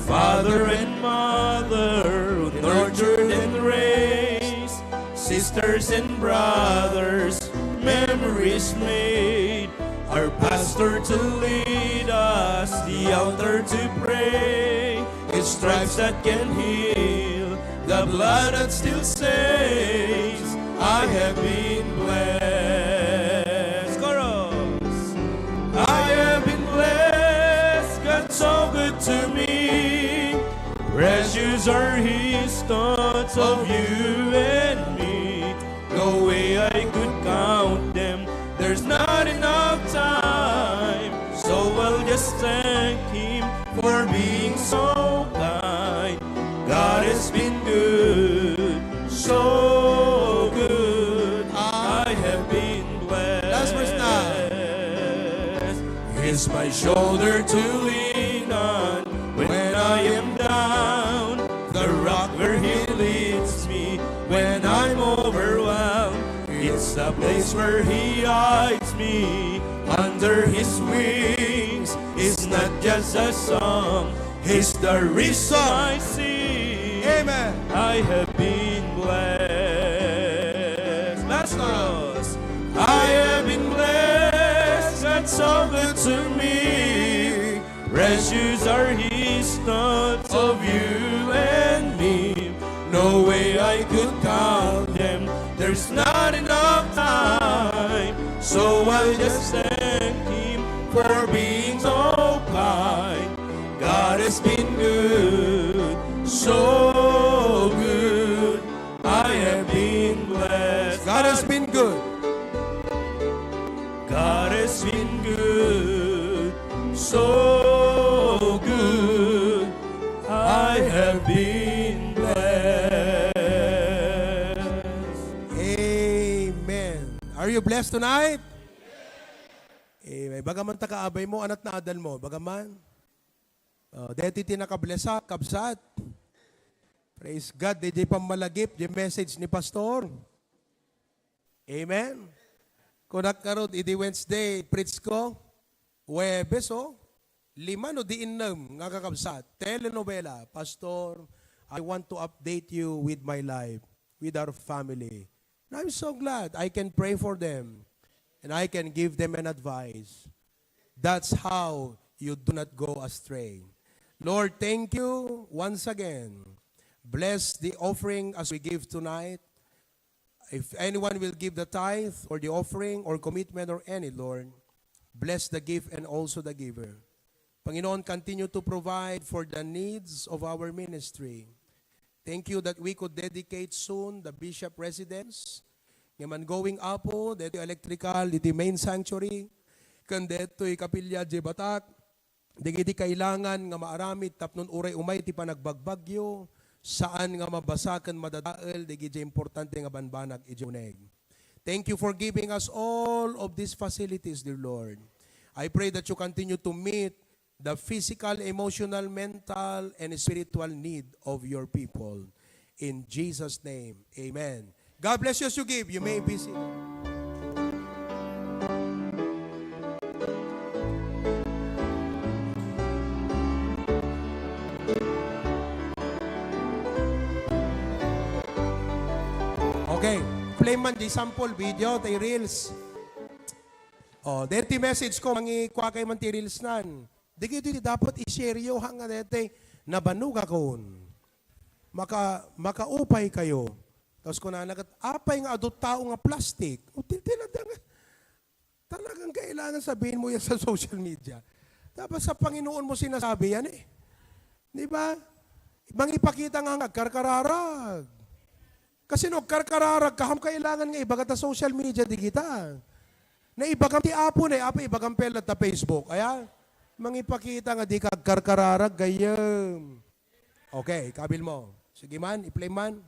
Father and mother who nurtured and raised, sisters and brothers, men memories made. Our pastor to lead us, the altar to pray. It's stripes that can heal, the blood that still saves. I have been blessed. Chorus. I have been blessed, God so good to me. Precious are his thoughts of you and me. No way I could count them. There's not enough time. So I'll just thank him for being so kind. God has been good, so good. I have been blessed. Last verse na. He's my shoulder to lean on when I am down. The rock where he leads me when I'm overwhelmed. It's the place where he hides me under his wings. It's not just a song, he's the reason I sing. Amen. I have been blessed. Last verse. I have been blessed, that's so good to me. Precious are his thoughts of you and me. No way I could count them. There's not enough time. So I'll just thank him for being so kind. God has been good, so good. I have been blessed. God has been good. God has been good, so good. I have been blessed. Amen. Are you blessed tonight? Amen. Bagaman ta kaabay mo, anat na adal mo. Bagaman. Oh, deti ti nakablesa, kabsat. Praise God, di, di pammalagip, di message ni Pastor. Amen. Kunak karod, idi Wednesday, preach ko. Huwebes, oh. Lima no di innem nga kakabsat. Telenovela, Pastor, I want to update you with my life, with our family. And I'm so glad I can pray for them. And I can give them an advice. That's how you do not go astray. Lord, thank you once again. Bless the offering as we give tonight. If anyone will give the tithe or the offering or commitment or any, Lord, bless the gift and also the giver. Panginoon, continue to provide for the needs of our ministry. Thank you that we could dedicate soon the bishop residence. Ngem ongoing, Apo, detoy electrical, ditoy main sanctuary, ken detoy kapilya diay batak, dagiti kailangan nga maaramid tapno uray umay ti panagbagbagyo, saan nga mabasa ken madadael dagiti importante nga banbanag idiay uneg. Thank you for giving us all of these facilities, dear Lord. I pray that you continue to meet the physical, emotional, mental, and spiritual need of your people. In Jesus' name, amen. God bless you as you give. You may be seated. Okay, play man di sample video, tay reels. Oh, deti message ko, mangikuakay man ti reels nan. Dagitoy ti dapat i-share yo, ha, nga deti, nabanogakon. Maka-, makaupay kayo. Tapos kunana ket, apay nga adu tao nga plastic? O, tiltila da nga. Talagang kailangan sabihin mo yan sa social media. Dapat sa Panginoon mo sinasabi yan eh. Di ba? Mangipakita nga nga agkarkararag. Kasi no agkarkararag ka, ham kailangan nga ibaga ta social media, di kita. Na ibagam ti Apo, na Apo, ibagam pay latta Facebook. Aya, mangipakita nga di ka agkarkararag, gayyem. Okay, kabil mo. Sige man, i-play man.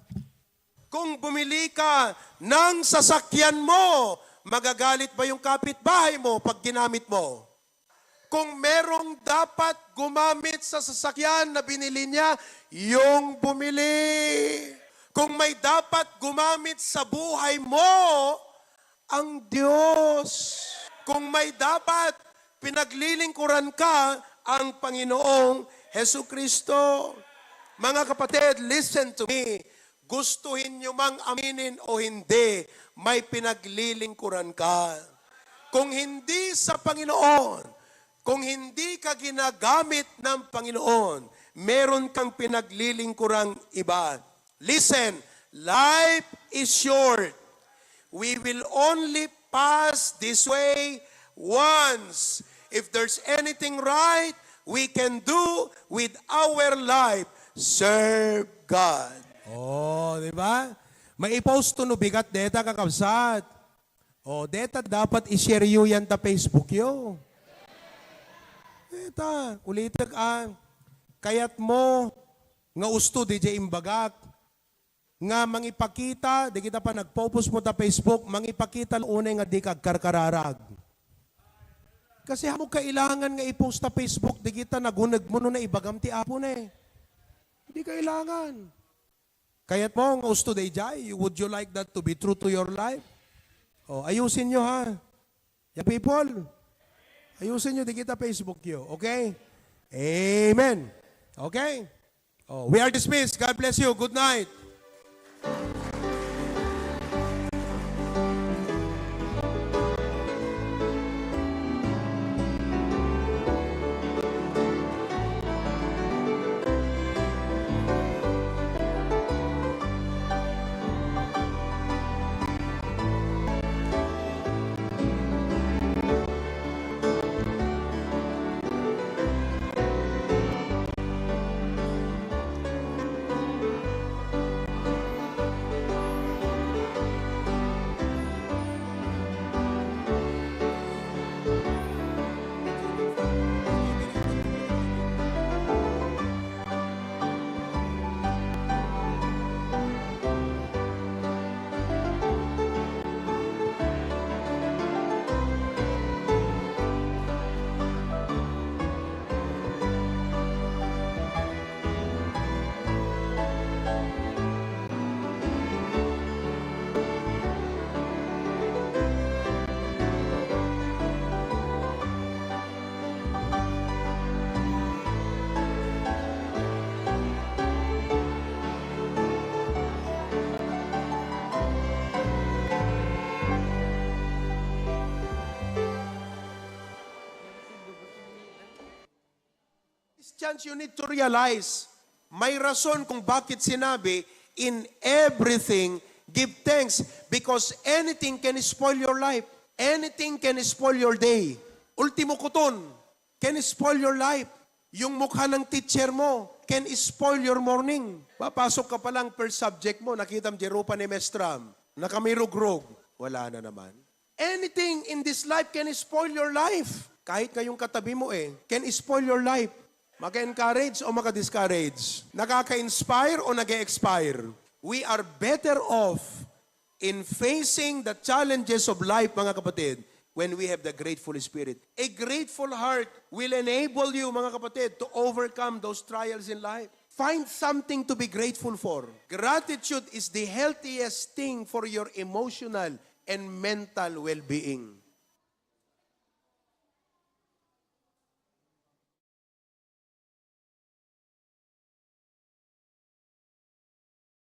Kung bumili ka ng sasakyan mo, magagalit ba yung kapitbahay mo pag ginamit mo? Kung merong dapat gumamit sa sasakyan na binili niya, yung bumili. Kung may dapat gumamit sa buhay mo, ang Diyos. Kung may dapat pinaglilingkuran ka, ang Panginoong Hesukristo. Mga kapatid, listen to me. Gustuhin nyo mang aminin o hindi, may pinaglilingkuran ka. Kung hindi sa Panginoon, kung hindi ka ginagamit ng Panginoon, meron kang pinaglilingkurang iba. Listen, life is short. We will only pass this way once. If there's anything right we can do with our life, serve God. Oh, di ba? May i-post to no bigat deta, kakabsat. Oh, deta dapat i-share yo yan ta Facebook yo. Deta, ulitek, ah, kayat mo nga usto di jay imbagak nga mangipakita, di kita pa nagpo-post mo ta Facebook, mangipakita unay nga di ka agkarkararag. Kasi ammok kailangan nga i-post ta Facebook, di kita naguneg mo no naibagam ti Apo na eh. Di kailangan. Kayat mo nga usto dayjay? Would you like that to be true to your life? Oh, ayusin nyo ha. Young people, ayusin nyo di kita Facebook yo, okay? Amen. Okay? Oh, we are dismissed. God bless you. Good night. Christians, you need to realize, may rason kung bakit sinabi, "In everything, give thanks," because anything can spoil your life. Anything can spoil your day. Ultimo kuton, can spoil your life. Yung mukha ng teacher mo can spoil your morning. Papasok ka pa lang, first subject mo, nakita mo, "Jerupa ni Mestra, nakamirugrog." Wala na naman. Anything in this life can spoil your life. Kahit nga yung katabi mo eh, can spoil your life. Maka-encourage o maka-discourage. Nakaka-inspire o nag-expire. We are better off in facing the challenges of life, mga kapatid, when we have the grateful spirit. A grateful heart will enable you, mga kapatid, to overcome those trials in life. Find something to be grateful for. Gratitude is the healthiest thing for your emotional and mental well-being.